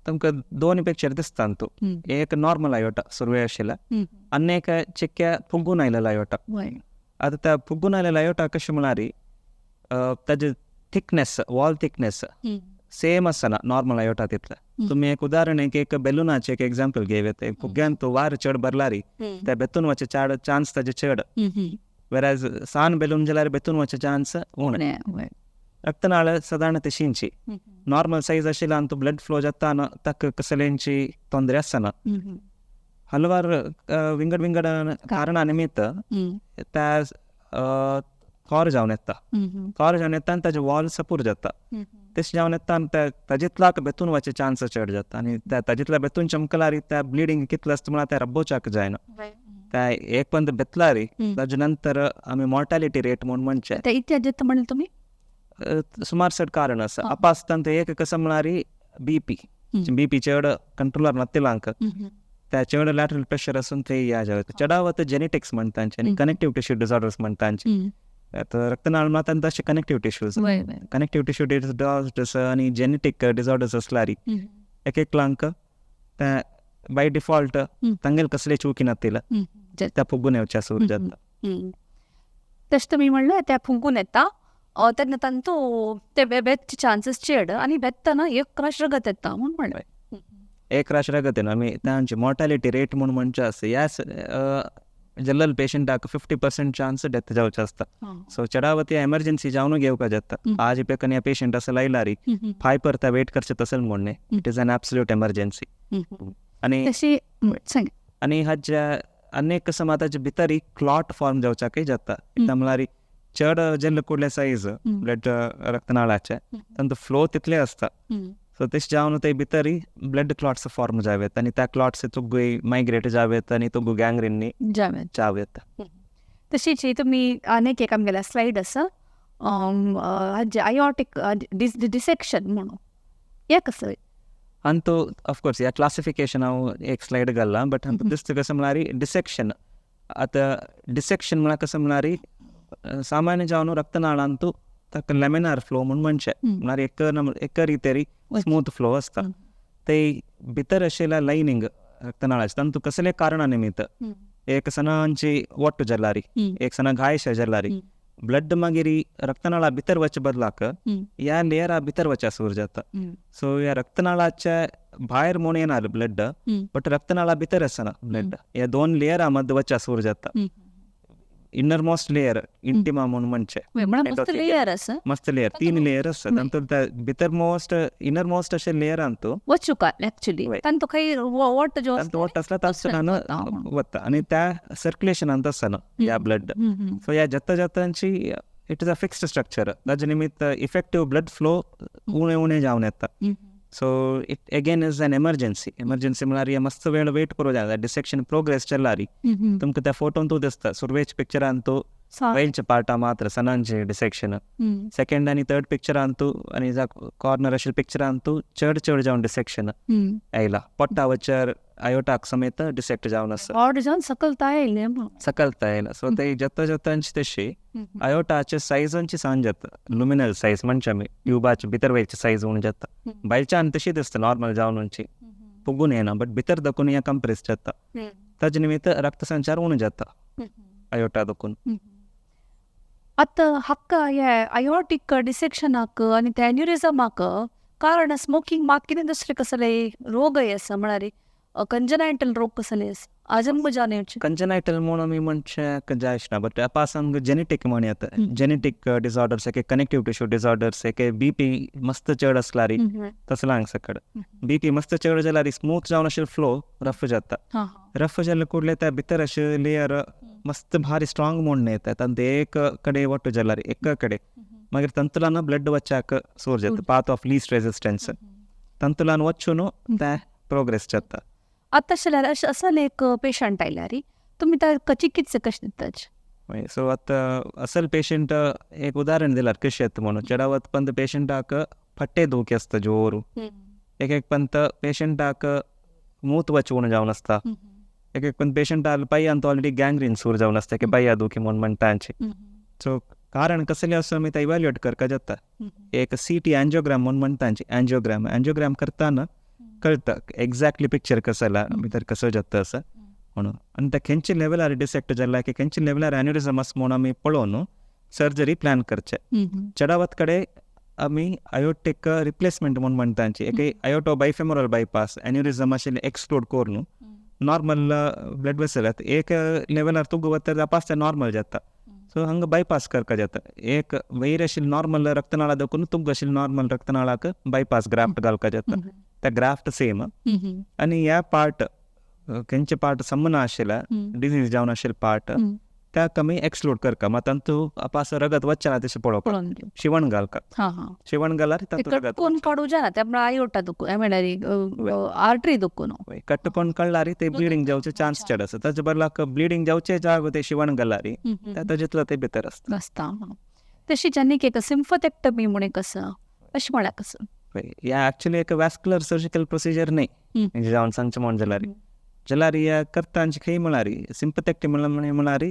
तुमकां दोन पिक्चर दिसता तातूंत. एक नॉर्मल आयोटा सुरवे आशिल्ल्या आनी एक चिक्क्या फुगून आयलेलो आयोटा. आतां त्या फुगून आयलेलो आयोटा कशें म्हळ्यार ताजे थिकनेस, वॉल थिकनेस सेम आसना नॉर्मल आयोटा तितले. तुमी एक उदाहरण एक एक बेलुनाचें एक एग्जाम्पल घेवया, फुग्यान तो वार चड भरलारी त्या बेतून वचचे चड चान्स ताजे चड, वेराज सान बेलून जाल्यार बेतून वचचे चान्स उणें. रक्तनाळ सादारण तशींची नॉर्मल सायज आशिल्ल्यान तो ब्लड फ्लो जाता ताका कसलेंची तोंदरे आसना. हलवार विंगड विंगड कारणा निमित्त त्या थोर जावन येता, थोर जावन येता आनी ताजे वॉल सपूर जाता. तशें जावन येता आनी ताजेतल्याक बेतून वचचे चान्स चड जाता आनी ताजेतल्या बेतून चमकलारी त्या ब्लिडींग कितलें आसता म्हळ्यार त्या रब्बोच्याक जायना. त्या एक पंद बेतलारी ताजे नंतर आमी मॉर्टेलिटी रेट म्हूण म्हणचें इत्यादी म्हणलें तुमी सुमार चड कारण आसा. अपासतान ते एक कसं म्हळ्यार बी पी, बी पी चड कंट्रोलार नातिलांक त्या चड लॅटरल प्रेशर आसून ते या जाता. चडावत जेनेटिक्स म्हणटा आनी कनेक्टीव टिश्यू डिसऑर्डर्स म्हणटा. आतां रक्तनाळ म्हणटा तशें connective tissues, connective tissue disorders आनी जेनेटीक डिसऑर्डर्स आसल्यार एक एकलांक त्या बाय डिफॉल्ट तांगेले कसले चुकी नातिला त्या फुगून येवचे सूर जाता. तशें तुमी म्हणलें त्या फुगून येता तेन्ना तांतू ते बेतचे चान्सीस चड आनी बेतना एक राश रगत येता म्हूण म्हणलें. एक राश रगत येना आमी तांची मॉर्टेलिटी रेट म्हूण म्हणचे आसा ह्या जनरल पेशंटाक 50% चान्स डेथ जावचे आसता. सो चडावत एमर्जन्सी जावन घेवका जाता. आज पेकन ह्या पेशंट आसा लायलारी फाय परता वेट करचें तशें म्हणणें, it is an absolute emergency. आनी आनी हाज्या अनेक समाजाचे भितर क्लॉट फॉर्म जावच्याकय जाता. म्हळ्यार चड जेल्ल कुडले सायज ब्लड रक्तनाळाचे तांचो फ्लो तितले आसता. सो तशें जावन ते भितर ब्लड क्लॉट्स फॉर्म जावेत आनी त्या क्लॉट्स तुगूय मायग्रेट जावेत आनी तुगू गँग्रीननी जावेत. तशीच तुमी आनीक एक आमगेल्या स्लायड आसा आयोटीक डिसेक्शन म्हणून हें कसं. आनी तो ऑफकोर्स ह्या क्लासिफिकेशन हांव एक स्लायड घालला, बट हांकां दिसता कसं म्हळ्यार डिसेक्शन. आतां डिसेक्शन म्हळ्यार कसं म्हळ्यार सामान्य जावन रक्तनाळांतू ताका लेमिनार फ्लो म्हूण म्हणचें, म्हळ्यार एक एक रितेरी स्मूथ फ्लो आसता. ते भितर आशिल्ल्या लायनींग रक्तनाळाचे तांतू कसले कारणा निमित्त एक सणांची वट्ट जाल्यार, एक सणा घायश जाल्यार ब्लड मागीर रक्तनाळा भितर वचचे बदलाक ह्या लेयरा भितर वचचे सूर जाता. सो ह्या रक्तनाळाच्या भायर म्हूण येना ब्लड, बट रक्तनाळा भितर आसना ब्लड, ह्या दोन लेयरा मदीं वचचे सूर जाता. इनर मोस्ट लेयर इंटिमा म्हूण म्हणचें, मस्त लेयर आसा, मस्त लेयर, 3 लेयर आसा तातूंत भितर मोस्ट इनर मोस्ट अशें लेयरान तो वचूका एक्चुअली तांतू खंय वट जो वट आसला तातूंतल्यान वता आनी त्या सर्क्युलेशनांत आसना ह्या ब्लड. सो ह्या जाता जातांची it is a fixed structure, ताजे निमित्त इफेक्टीव ब्लड फ्लो उणें उणें जावन येता. So it again is an emergency. Emergency म्हळ्यार हे मस्त वेळ वेट करूं जाय. डिसेक्शन प्रोग्रेस चल्ला तुमकां त्या फोटोन तूं दिसता सुरवेच पिक्चरान तो वयलचे पार्टा मात्र सनांचे डिसेक्शन. सेकंड आनी थर्ड पिक्चरान तूं आनी कॉर्नर अशें पिक्चरान तूं चड चड जावन डिसेक्शन आयला, पोट्टा वचर आयोटाक समेत डिसेक्ट जावन आसा, ऑड जावन सकलता येयलें, सकलता येयला. सो ते जत्ता जत्तांची तशी आयोटाचे सायजांची सांज जाता, लुमिनल सायज म्हणचे आमी ट्युबाचे भितर वयचे सायज उणें जाता. भायल्यान तशी दिसता नॉर्मल जावन फुगून येना, बट भितर दखून हें कंप्रेस जाता, ताजे निमित्त रक्तसंचार उणें जाता आयोटा दखून. आतां हाका हे आयोटीक डिसेक्शनाक आनी ते एन्युरिजमाक कारण स्मोकिंग मात कितें दुसरें कसले रोगय आसा, म्हळ्यार कंजनायटल रोग कसले आसा आजन्म येवचे? कंजनायटल म्हूण आमी म्हणचे जायना, बट अपास जेनेटीक म्हण येता, जेनेटीक डिसऑर्डर्स, एक कनेक्टीव टिश्यू डिसऑर्डर्स, एक बीपी मस्त चड आसल्यार तसलांग सकड बीपी मस्त चड जाल्यार स्मूथ जावन अशें फ्लो रफ जाता, रफ जाल्ले कुडले त्या भितर अशें लेयर मस्त भारी स्ट्रांग म्हूण येता, तांतूं एक कडेन वट्टू जाल्यार एक कडेन मागीर तंतुलान ब्लड वच्चाक सोर जाता, पाथ ऑफ लीस्ट रेजिस्टन्स, तंतुलान वचून ते प्रोग्रेस जाता. आतां जाल्यार अशें असल एक पेशंट आयल्यार तुमी ताका चिकित्सा कशें दितात? सो आतां असल पेशंट एक उदाहरण दिल्यार कशें येता म्हणून, चडावत पंत पेशंटाक फट्टे दुखी आसता जोर, एक एक पंत पेशंटाक मूत वचून जावन आसता, एक एक पण पेशंटाक पांयांत ऑलरेडी गँग्रीन सुरू जावन आसता की पांया दुखी म्हूण म्हणटा. सो कारण कसलें आसा आमी तें इव्हाल्युएट करपाक जाता. एक CT angiogram म्हूण म्हणटा, एन्जियोग्राम, एन्जियोग्राम करतना कळटा एक्झॅक्टली पिक्चर कसो जाला भितर कसो जाता असो म्हणून, आनी ते खंयच्या लेवलार डिसेक्ट जाला की खंयच्या लेवलार एन्युरिजम आसा म्हूण आमी पळोवन सर्जरी प्लॅन करचें. चडावत कडेन आमी आयोटीक रिप्लेसमेंट म्हूण म्हणटा, एक आयोटो बायफेमोरल बायपास एन्युरिजम आशिल्लें एक्सक्लूड करून नॉर्मल ब्लड वेसल एक लेवलार तुगो वता तपास ते नॉर्मल जाता. सो हांगा बायपास करपाक जाता, एक वयर आशिल्ले नॉर्मल रक्तनाळा दखून तुग आशिल्ले नॉर्मल रक्तनाळाक बायपास ग्राफ्ट घालपाक जाता, त्या ग्राफ्ट सेम. आनी ह्या पार्ट खंयचे पार्ट समना आशिल्ले डिजीज जावन आशिल्ले पार्ट त्या कमी एक्सक्लूड करका, मात तांतू अपास रगत वचना तशें पळोवपाक शिवण घालका, शिवण घाल्यार तातूंत रगत कोण काडू जायना, त्या आयोटा दुखून म्हळ्यार आर्टरी दुखून कट्ट कोण काडल्यार ते ब्लिडींग जावचे चान्स चड आसा, ताचे बदलाक ब्लिडींग जावचे जागो ते शिवण घाल्यार तातूंत जितलो ते भितर आसता आसता. तशीच आनीक एक सिम्फथेक्टमी म्हूण एक आसा, अशें म्हळ्यार कसो? ह्या एक्चुअली एक वॅस्कुलर सर्जिकल प्रोसिजर न्हय जावन सांगचें म्हूण जाल्यार, जाल्यार ह्या करता खंय म्हळ्यार सिम्पथेक्टमी म्हळ्यार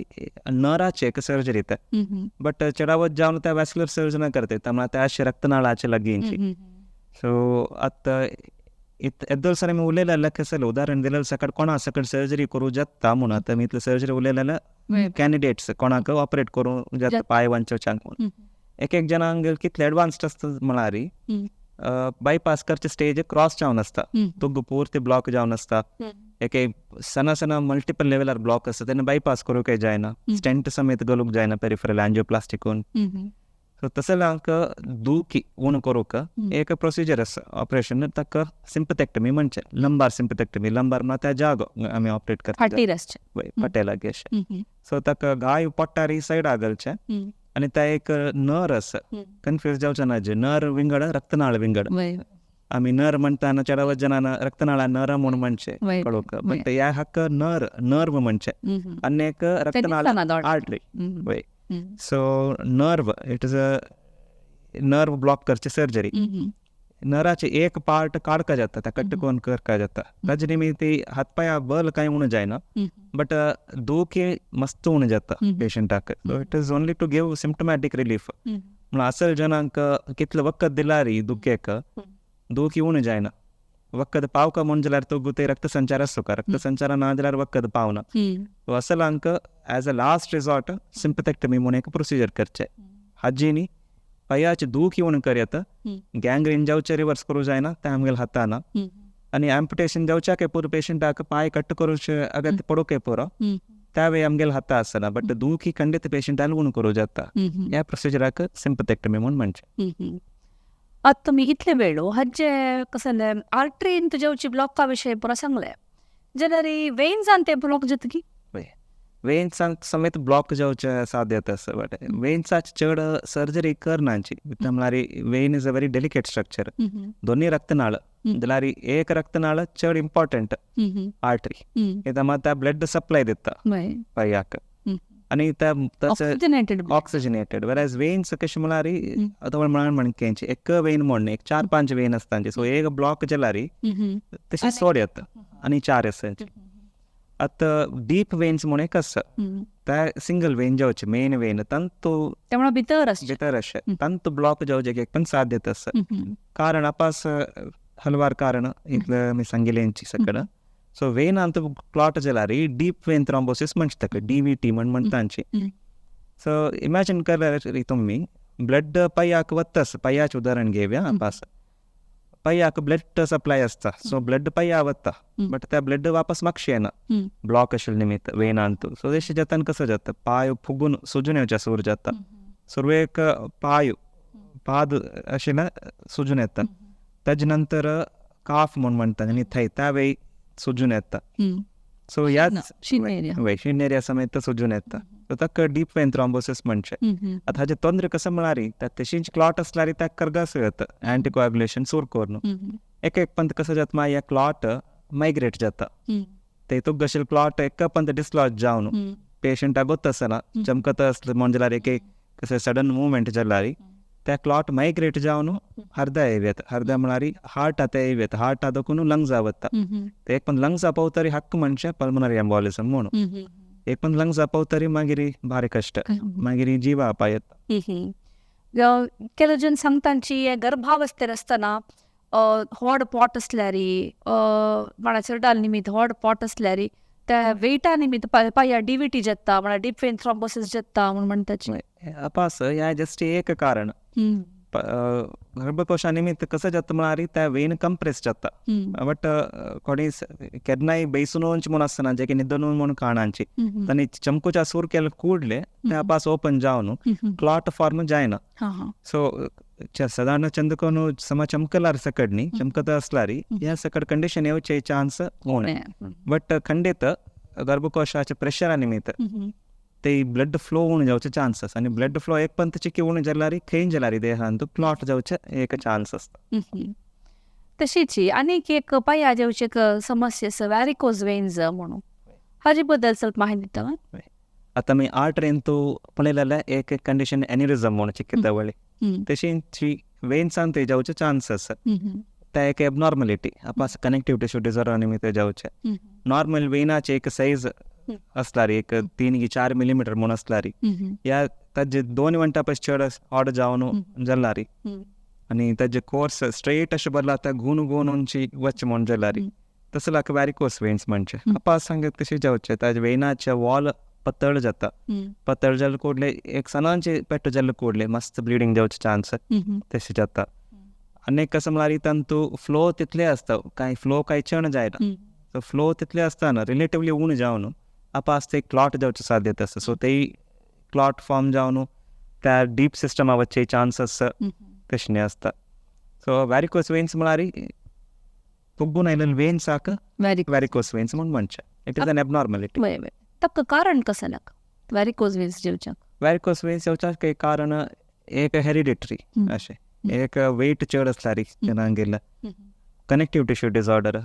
नराचे एक सर्जरी येता, बट चडावत जावन त्या वॅस्कुलर सर्जन करता म्हळ्यार त्या अशें रक्तनाळाचे लागींची. सो आतां येद्दोल सर आमी उलयलें कसलें उदाहरण दिलें सकट कोणा सकट सर्जरी करूं जाता म्हूण, आतां आमी इतलें सर्जरी उलयलें जाल्यार कॅन्डिडेट्स कोणाक ऑपरेट करूं जाता पांय वांचोवच्यांक म्हूण, एक एक जणांक कितले एडवान्स्ड आसता म्हळ्यार बायपास करचे स्टेज क्रॉस जावन आसता, तुग पूर्ती ब्लॉक जावन आसता, एक सना सना मल्टिपल लेवलार ब्लॉक आसता, तेन्ना बायपास करूंक जायना, स्टेंट समेत घालूंक जायना पेरिफरल एन्जियोप्लास्टी करून. सो तसल्यांक दुखी उणो करूंक एक प्रोसिजर आसा ऑपरेशन, ताका सिम्पथेक्टमी म्हणचें, लंबार सिम्पथेक्टमी. लंबार म्हळ्यार त्या जागो आमी ऑपरेट करता फाटी लागीं अशें. सो ताका घाय पोट्टार सायडा घालचें आनी त्या एक नर आसा, कन्फ्यूज जावचें ना, जे नर विंगड रक्तनाळ विंगड, आमी नर म्हणटाना चडावत जणांना रक्तनाळा नर म्हूण म्हणचें कळोवंक, बट ह्या हाका नर नर्व म्हणचें आनी एक रक्तनाळ आर्टरी. वय, so nerve it is a nerve block करचे सर्जरी. नराचे एक पार्ट काडका जाता, त्या कट्ट करून करका जाता, ताजे निमित्त हात पांया बल कांय उणें जायना, बट दुखी मस्त उणें जाता पेशंटाक. So it is only to give symptomatic relief. म्हणून असल जणांक कितलें वखद दिल्यार दुखेक दुखी उणें जायना, वखद पावका म्हूण जाल्यार तो ते रक्तसंचार आसता, रक्तसंचार ना जाल्यार वखद पावना. सो असलांक as a last resort sympathectomy म्हूण एक प्रोसिजर करचें, हाजी पांयाची दूख येवन करयत, गँग्रीन जावचे रिवर्स करूं जायना तें आमगेले हाताना, आनी एम्पुटेशन जावच्याक पुरो पेशंटाक पांय कट्ट करूचे अगत्य पडूंक पुरो त्या वेळी आमगेले हाता आसना, बट दुखी खंडीत पेशंटाक उणो करूं जाता. ह्या प्रोसिजराक सिम्पथेक्टमी म्हूण म्हणचें. आतां तुमी इतले वेळ हाजे कसलें आर्टरीन जेवची ब्लॉका विशय पुरो सांगलें, जाल्यार वेन्सान ते ब्लॉक जातकी? वेन्सांक समेत ब्लॉक जावचे साध्यता आसा, बट वेन्साची चड सर्जरी करनाची, म्हळ्यार vein is a very delicate structure. दोन्ही रक्तनाळ जाल्यार एक रक्तनाळ चड इम्पॉर्टंट आर्टरी, कित्याक त्या ब्लड सप्लाय दिता पांयाक. आनी त्या ऑक्सिजनेटेड ऑक्सिजनेटेड. वेराज वेन्स कशें म्हळ्यार आतां म्हळ्यार म्हणकेंची एक वेन म्हण एक 4-5 वेन आसता, सो एक ब्लॉक जाल्यार तशें सोड येता आनी 4 आसा. आतां डीप वेन्स म्हूण एक आसा, त्या सिंगल वेन जावचे मेन वेन तांतू त्यामुळे भितर आसचे भितर अशें तांतू ब्लॉक जावचे एक पण साध्यता आसा. कारण आपास हलवार कारण इतलें आमी सांगिल्लेंची सगळं. सो वेन अंत क्लॉट जाल्यार डीप वेन थ्रोम्बोसिस म्हणटा ताका, DVT म्हण म्हणटांची. सो इमॅजिन करात तुमी ब्लड पांयाक वता, पांयाचें उदाहरण घेवया. आपास पांयाक ब्लड सप्लाय आसता, सो ब्लड पांया वता, बट त्या ब्लड वापस मागशें येना ब्लॉक आशिल्ले निमित्त वेनांतू. सो तशें जाता कसो जाता, पांय फुगून सुजून येवचें सूर जाता, सुरवेक पांय पाद आशिल्लें सुजून येता, ताजे नंतर काफ म्हूण म्हणटा आनी थंय त्या वेळी सुजून येता. सो ह्याच शिन एरिया समेत सुजून येता, सो ताका डीप वेन थ्रोम्बोसिस म्हणचें. आतां हाजें तंत्र कसो म्हळ्यार तशीच क्लॉट आसल्यार ताका करगास येता अँटीकोएग्युलेशन सूर करून. एक एक पंत कसो जाता मागीर क्लॉट मायग्रेट जाता, ते तुका कशें क्लॉट एक पंत डिसलॉज जावन पेशंटाक गोत आसना चमकता आसलें म्हण जाल्यार एक कशें सडन मुवमेंट जाल्यार त्या क्लॉट मायग्रेट जावन हृदय येता, हृदय म्हळ्यार हार्ट आतां येता, हार्ट आदकून लंग्सा वता. ते एक पण लंग्सा पावतरी हक्क म्हणचे पल्मनरी एम्बॉलिझम म्हणून, एक पण लंग्सा पावतरी मागीर भारी कश्ट, मागीर जीवा अपाय येता. ಕೆಲವು ಜನ सांगतांची गर्भावस्थेर आसतना व्हड पोट आसल्यार, कोणा चेरडाल निमित्त व्हड पोट आसल्यार त्या वेटा निमित्त पाया DVT जाता, म्हळ्यार डीप वेन थ्रोम्बोसिस जाता म्हूण म्हणटाची. अपास ह्या जस्ट एक कारण गर्भकोशा निमित्त कसं जाता म्हळ्यार त्या वेन कंप्रेस जाता, बट कोणी केन्नाय बेसून म्हूण आसना जे की न्हिदून म्हूण काणांची तांणी चमकुच्या सूर केले ಕೂಡಲೇ त्या पास ओपन जावन क्लॉट फॉर्म जायना. सो साधारण चंदकोन समा चमकलार सकड न्ही चमकता आसल्यार ह्या सकड कंडिशन येवचे चान्स उणें, बट खंडीत गर्भकोशाच्या प्रेशरा निमित्त ते ब्लड फ्लो उणें जावचे चान्स आसा, आनी ब्लड फ्लो एक पंत चिकी उणें जाल्यार खंय जाल्यार देहांत क्लॉट जावचे एक चान्स आसता. तशीच आनीक एक पांया जावची एक समस्या आसा वॅरिकोज वेन्स म्हणून, हाजे बद्दल ಸ್ವಲ್ಪ माहिती दिता. आतां आमी आर्टरींतू पळयलें एक कंडिशन एन्युरिझम म्हणून चिकित्सा वळी, तशींची वेन्सान ते जावचे चान्स आसा. त्या एक एबनॉर्मलिटी आपास कनेक्टिव्ह टिश्यू डिसऑर्डर निमित्त जावचे. नॉर्मल वेनाचे एक सायज आसल्यार एक 3 की 4 मिलीमीटर म्हूण आसल्यार ह्या ताजे 2 वंटा पयस चड ऑड जावन जाल्यार आनी ताजे कोर्स स्ट्रेट अशें बरला आतां गुण गुण उंची वच म्हूण जाल्यार तसो लाक वॅरिकोस वेन्स म्हणचे. आपास सांगत तशें जावचें, ताजे वेनाचे वॉल पतळ जाता, पतळ जाले ಕೂಡಲೇ एक सणांचे पेट्ट जाले ಕೂಡಲೇ मस्त ब्लिडींग जावचे चान्स तशें जाता. आनी कसं म्हळ्यार तांतू फ्लो तितले आसता, कांय फ्लो कांय चड जायना, सो फ्लो तितले आसतना रिलेटिवली उणें जावन आपास ते क्लॉट जावचे साध्यता आसता. सो तेय क्लॉट फॉर्म जावन त्या डीप सिस्टमा वचचे चान्स तशें आसता. सो वॅरिकोस वेन्स म्हळ्यार फुगून आयिल्ले वेन्साक वॅरिकोस वेन्स म्हूण म्हणचें. It is an abnormality. ताका कारण कसं लाग वॅरिकोज वेन्स जेवच्याक? वॅरिकोस वेन्स जेवच्याक एक कारण एक हेरिडिटरी अशें, एक वेट चड आसल्यार जनांगेर, कनेक्टिव्ह टिश्यू डिसऑर्डर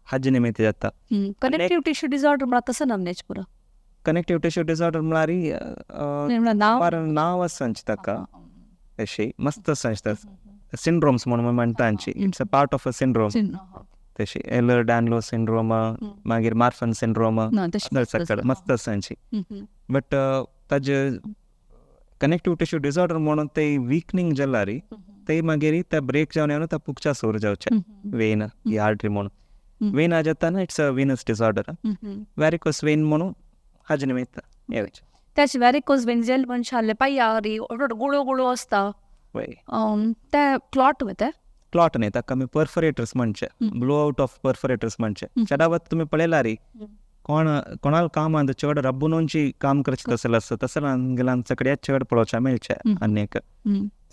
हाजे निमित्त जाता. कनेक्टिव्ह टिश्यू डिसऑर्डर म्हळ्यार कसं नामनेच पुरो? कनेक्टिव्ह टिश्यू डिसऑर्डर म्हळ्यार नांव आसा ताका अशी मस्त आसा, सिंड्रोम्स म्हणून म्हणटा आमची, it's a part of a syndrome. तशी एलर डॅनलो सिंड्रोम, मागीर मार्फन सिंड्रोम, सगळं मस्त आसा. बट ताजे कनेक्टिव्ह टिश्यू डिसऑर्डर म्हणून ते विकनींग जाल्यार ते मागीर त्या ब्रेक जावन येवन त्या पुगच्या सूर जावचे वेन ही आर्टरी म्हणून वेन जाता, it's a venous disorder. Varicose vein म्हणून हाजे निमित्त येवचें. त्याच वॅरिकोज वेन जेल मनशाले पांयार गुळो गुळो आसता ते क्लॉट वता? क्लॉट न्ही, ताका आमी परफोरेटर्स म्हणचे, ब्लो आउट ऑफ परफोरेटर्स म्हणचे. चडावत तुमी पळयल्यार कोण कोणाल कामांत चड रब्बुनूची काम करचें तसलें आसता, तसलें गेल्यान कडेन चड पळोवचें मेळचें आनीक.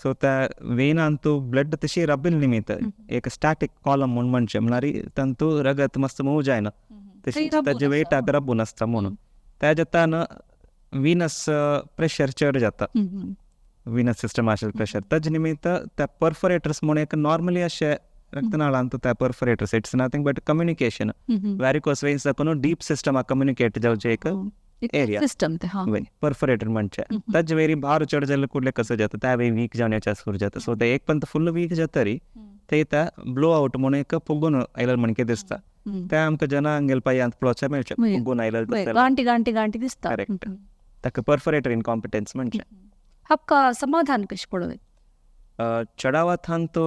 सो त्या वेनांतू ब्लड तशी रबील निमित्त एक स्टॅटीक कॉलम म्हूण म्हणचें, म्हळ्यार तांतू रगत मस्त मूव जायना, तशी ताजे वेटाक रब्बून आसता म्हणून त्या जातान विनस प्रेशर चड जाता, विनस सिस्टम आशिल्लें प्रेशर ताजे निमित्त त्या परफोरेटर्स म्हूण एक नॉर्मली अशें रक्तनाळांत त्या perforators, it's nothing but communication. Varicose veins दाखोवन डीप सिस्टमाक कम्युनिकेट जावचें एक एरिया सिस्टम ते, हा. परफोरेटर म्हणचे ताजे वेरी भार चड जाल्यार कुडले कसं जाता, त्या वेळी वीक जावन सुरू जाता. सो ते एक पण फुल वीक जाता री ते ब्लो आउट म्हणून एक फुगून आयले म्हणके दिसता. ते आमकां जना आमगेले पांयांत पळोवचें मेळचें, फुगून आयले गांठी गांठी गांठी दिसता. करेक्ट, ताका परफोरेटर इनकॉम्पिटन्स म्हणचे. हाका समाधान कशें पळोवं? चडावत तो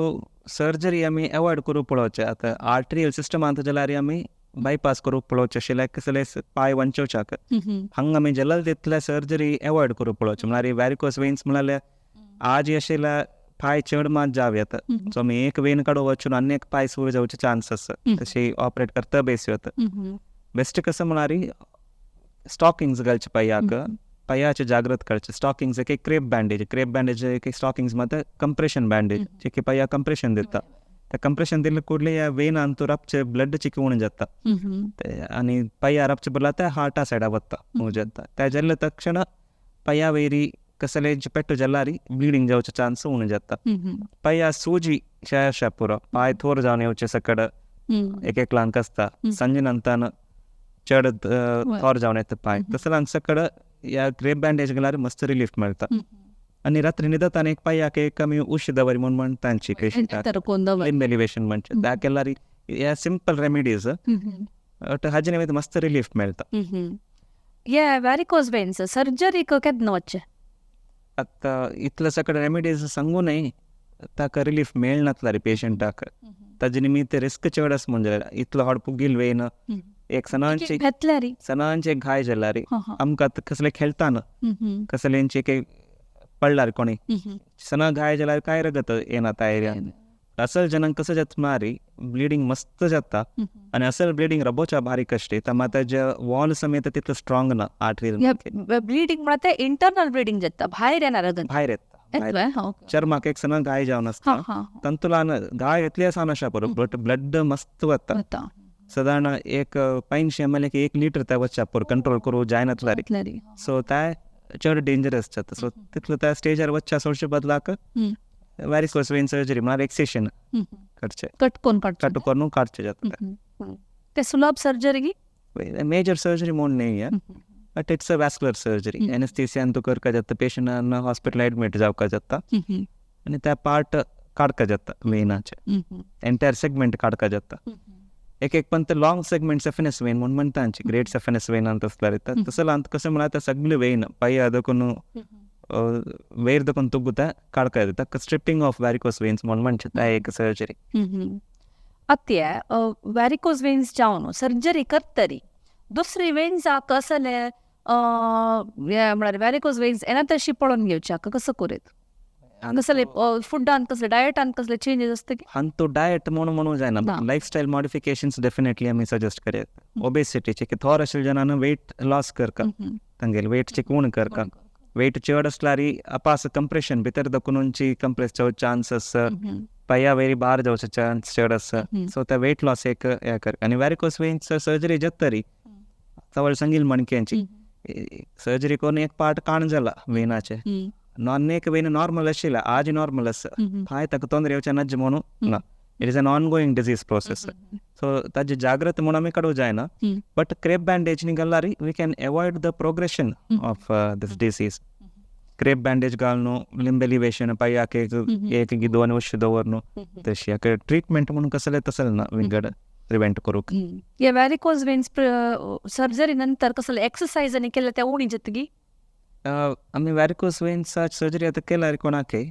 सर्जरी आमी एवॉयड करूंक पळोवचें. आतां आर्टरियल सिस्टमांत जाल्यार आमी बायपास करूंक पळोवचें आशिल्लें, कसले पांय वंचोवच्याक हांगा आमी जल्ल तितले सर्जरी एवॉयड करूंक पळोवचें. म्हळ्यार वॅरिकोस वेन्स म्हळ्यार आज आशिल्ल्या पांय चड मात जाव येता, सो आमी एक वेन काडून वचून आनी एक पांय सूर जावचे चान्स आसा, तशी ऑपरेट करता बेस येता. बेस्ट कसं म्हळ्यार स्टॉकिंग्स घालचे पांयाक, पांयाचे जागृत करचे. स्टॉकिंग्स एक क्रेप बँडेज, क्रेप बँडेज एक स्टॉकिंग्स मात कंप्रेशन बँडेज जे पांयाक कंप्रेशन दिता. ते कंप्रेशन दिले कुडले ह्या वेनान तो रपचे ब्लड चिकी उणें जाता आनी पांया रपचे बदला ते हार्टा सायडा वता मूव जाता. त्या जाल्ले तक्षण पांया वयरी कसले पेट्टो जाल्यार ब्लिडींग जावचे चान्स उणें जाता. पांया सुजी शा पुरो पांय थोर जावन येवचे सकड एक एकलांक आसता, सांजे नंतर चड थोर जावन येता पांय, तसल्यांक सकड ह्या क्रेप बँडेज घाल्यार मस्त रिलीफ मेळटा. आनी रात्री न्हिदतना एक पांयाक एक आमी उशी दवरी म्हूण म्हणटा तांची लिंब एलिवेशन म्हणचे, त्या केल्यार ह्या सिंपल रेमिडीज हाजे निमित्त मस्त रिलीफ मेळटा. हे वॅरिकोज वेन्स सर्जरीक केन्ना वचचें? आतां इतले सगळे रेमिडीज सांगू न्हय ताका रिलीफ मेळनातला रे पेशंटाक, ताजे निमित्त रिस्क चड आसा. म्हणजे इतलो हाड पुगील वेन एक सणांची सणांचे घाय जाल्यार आमकां कसले खेळटाना कसलेंचे पडल्यार कोणी सणा घाय जाल्यार काय रगत येना त्या एरियान. असल जनांक कसं जाता मारी ब्लिडींग मस्त जाता आनी असल ब्लिडींग रबोच्या बारीक आसता, तर मात ताजे वॉल समेत तितलो स्ट्रॉंग ना आर्टरी. ब्लिडींग म्हळ्यार ते इंटरनल ब्लिडींग जाता, भायर येना रगत, भायर येता. चर्माक एक सणा घाय जावन आसता, तंतुलान घाय येतली आसा अशा बरोबर बट ब्लड मस्त वता. सादारण एक 500 ml एक लिटर त्या वचच्या पोर कंट्रोल करूं जायनातला री. सो त्या चड डेंजरस जाता. सो तितलो त्या स्टेजार वचच्या सोडचे बदलाक वॅरिकोस वेन सर्जरी म्हळ्यार एक्सेशन करचें, कट करून काडचें, कट करून काडचें जाता. ते सुलभ सर्जरी मेजर सर्जरी म्हूण न्हय, but it's a vascular surgery. एनेस्थीसियान तूं करपा जाता, पेशंटान हॉस्पिटल एडमीट जावपा जाता आनी त्या पार्ट काडपा जाता वेनाचे, एंटायर सेगमेंट काडपा जाता. एक एक पण ते लॉंग सेगमेंट सेफेनस वेन म्हूण म्हणटा आमची ग्रेट सेफेनस वेन अंत आसल्यार तसो कशें म्हळ्यार ते सगळे वेन पांया दखून वयर दखून तुगुता काडका येता, ताका स्ट्रिपींग ऑफ वॅरिकोस वेन्स म्हूण म्हणचे त्या एक सर्जरी. आतां वॅरिकोस वेन्स जावन सर्जरी करतरी दुसरी वेन्साक कसले म्हळ्यार वॅरिकोस वेन्स येना तशी पळोवन घेवच्याक कसो करीत? कसले फुडान कसले डायटान कसले चेंजेस आसता की? हांतू डायट म्हणून म्हणून जायना, लायफस्टायल मॉडिफिकेशन्स डेफिनेटली आमी सजेस्ट करया. ओबेसिटीचे की थोर आशिल्ल्या जनान वेट लॉस करका, तांगेले वेट उण करका. वेट चड आसल्यार अपास कंप्रेशन भितर दखूनची कंप्रेस जावचे चान्स आसा, पांया वयर भार जावचे चान्स चड आसा. सो त्या वेट लॉस एक हें कर. आनी वॅरिकोस वेन्स सर्जरी जातरी चवळ सांगील मणक्यांची सर्जरी करून एक पार्ट काण जाला वेनाचे, नॉन एक when normal आशिल्ला आज नॉर्मल आसा, काय ताका तोंदर येवचें नाज म्हणून ना. It is an ongoing disease process. So ताजी जागृत म्हणून आमी काडूंक जायना, बट क्रेप बँडेज घाल्यार we can avoid the progression of this disease. Crepe bandage घालून लिंब एलिवेशन पांयाक एक एक दोन वर्ष दवरनु तशी ट्रिटमेंट म्हणून कसलें तसलें ना विंगड प्रिवेंट करूंक. हे वॅरिकोज वेन्स सर्जरी नंतर कसले एक्सरसाइज आनी केल्यार ते उणी जातगी? आमी वॅरिकोज वेन्स सर्जरी आतां केल्यार कोणाकय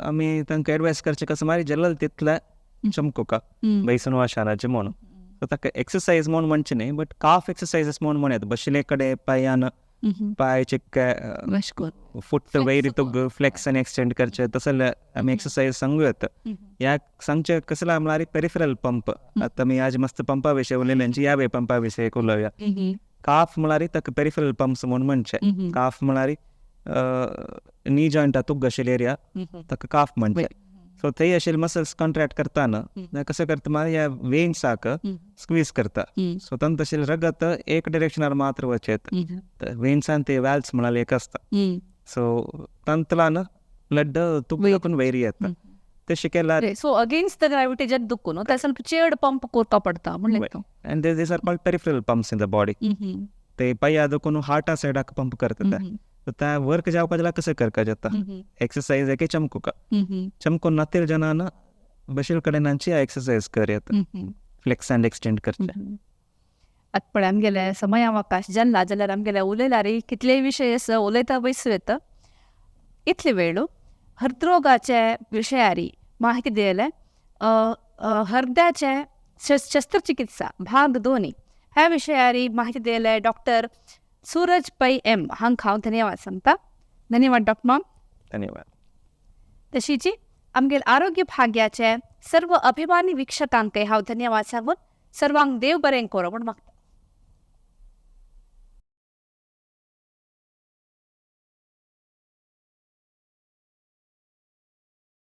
आमी तांकां एडवायस करचें कसं मारी जल्ल तितलें चमकुका बैसून वाशाराचें म्हणून. सो ताका एक्सरसाइज म्हूण म्हणचें न्हय, बट काफ एक्सरसाइजीस म्हूण म्हणत बशिल्ले कडेन पांयान पांय चिक्के फूट वयर तुग फ्लेक्स आनी एक्सटेंड करचें तसले आमी एक्सरसाइज सांगू येता. ह्या सांगचें कसलें म्हळ्यार पेरिफरल पंप. आतां आमी आज मस्त पंपा विशय उलयले, ह्या वे पंपा विशय उलोवया. काफ म्हळ्यार ताका पेरिफरल पंप्स म्हूण म्हणचें. काफ म्हळ्यार नी जॉयंटा तुग आशिल्ले एरिया ताका काफ म्हणचें. सो थंय आशिल्ले मसल्स कॉन्ट्रॅक्ट करतना कसं करता मागीर ह्या वेन्साक स्क्वीज करता. सो तांकां तशें रगत एक डिरेक्शनार मात्र वचेत, वेन्सान ते वॅल्स म्हळ्यार एक आसता. सो तांतल्यान ब्लड तुगून वयर येता तशें केल्यार सो अगेन्स्ट the gravity जें दुखून त्या चड पंप करपा पडटा म्हणलें. And these are called peripheral pumps in the body. ते पाया दुखून हार्टा सायडाक पंप करता. ते वर्क जावपा जाल्यार कशें करका जाता, एक्सरसाइज एके चमकुका चमकून नातील जनान बशील कडेन आमची एक्सरसाइज कर येता, फ्लेक्स अँड एक्सटेंड करचे. आतां पळय आमगेले समयावकाश जाल्ला जाल्यार आमगेले उलयल्यार कितलेय विशय आसा उलयता बैसू येता. इतले वेळ हृदरोगाचे विशयारी माहिती दिले. हृदयाचे शस्त्रचिकित्सा भाग 2 ह्या विशयारी माहिती दिले डॉक्टर सूरज पै एम हांकां हांव धन्यवाद सांगता. धन्यवाद डॉक्टर माम. धन्यवाद. तशीच आमगेले आरोग्य भाग्याचे सर्व अभिमानी वीक्षकांकय हांव धन्यवाद सांगून सर्वांक देव बरें करो म्हूण मागता.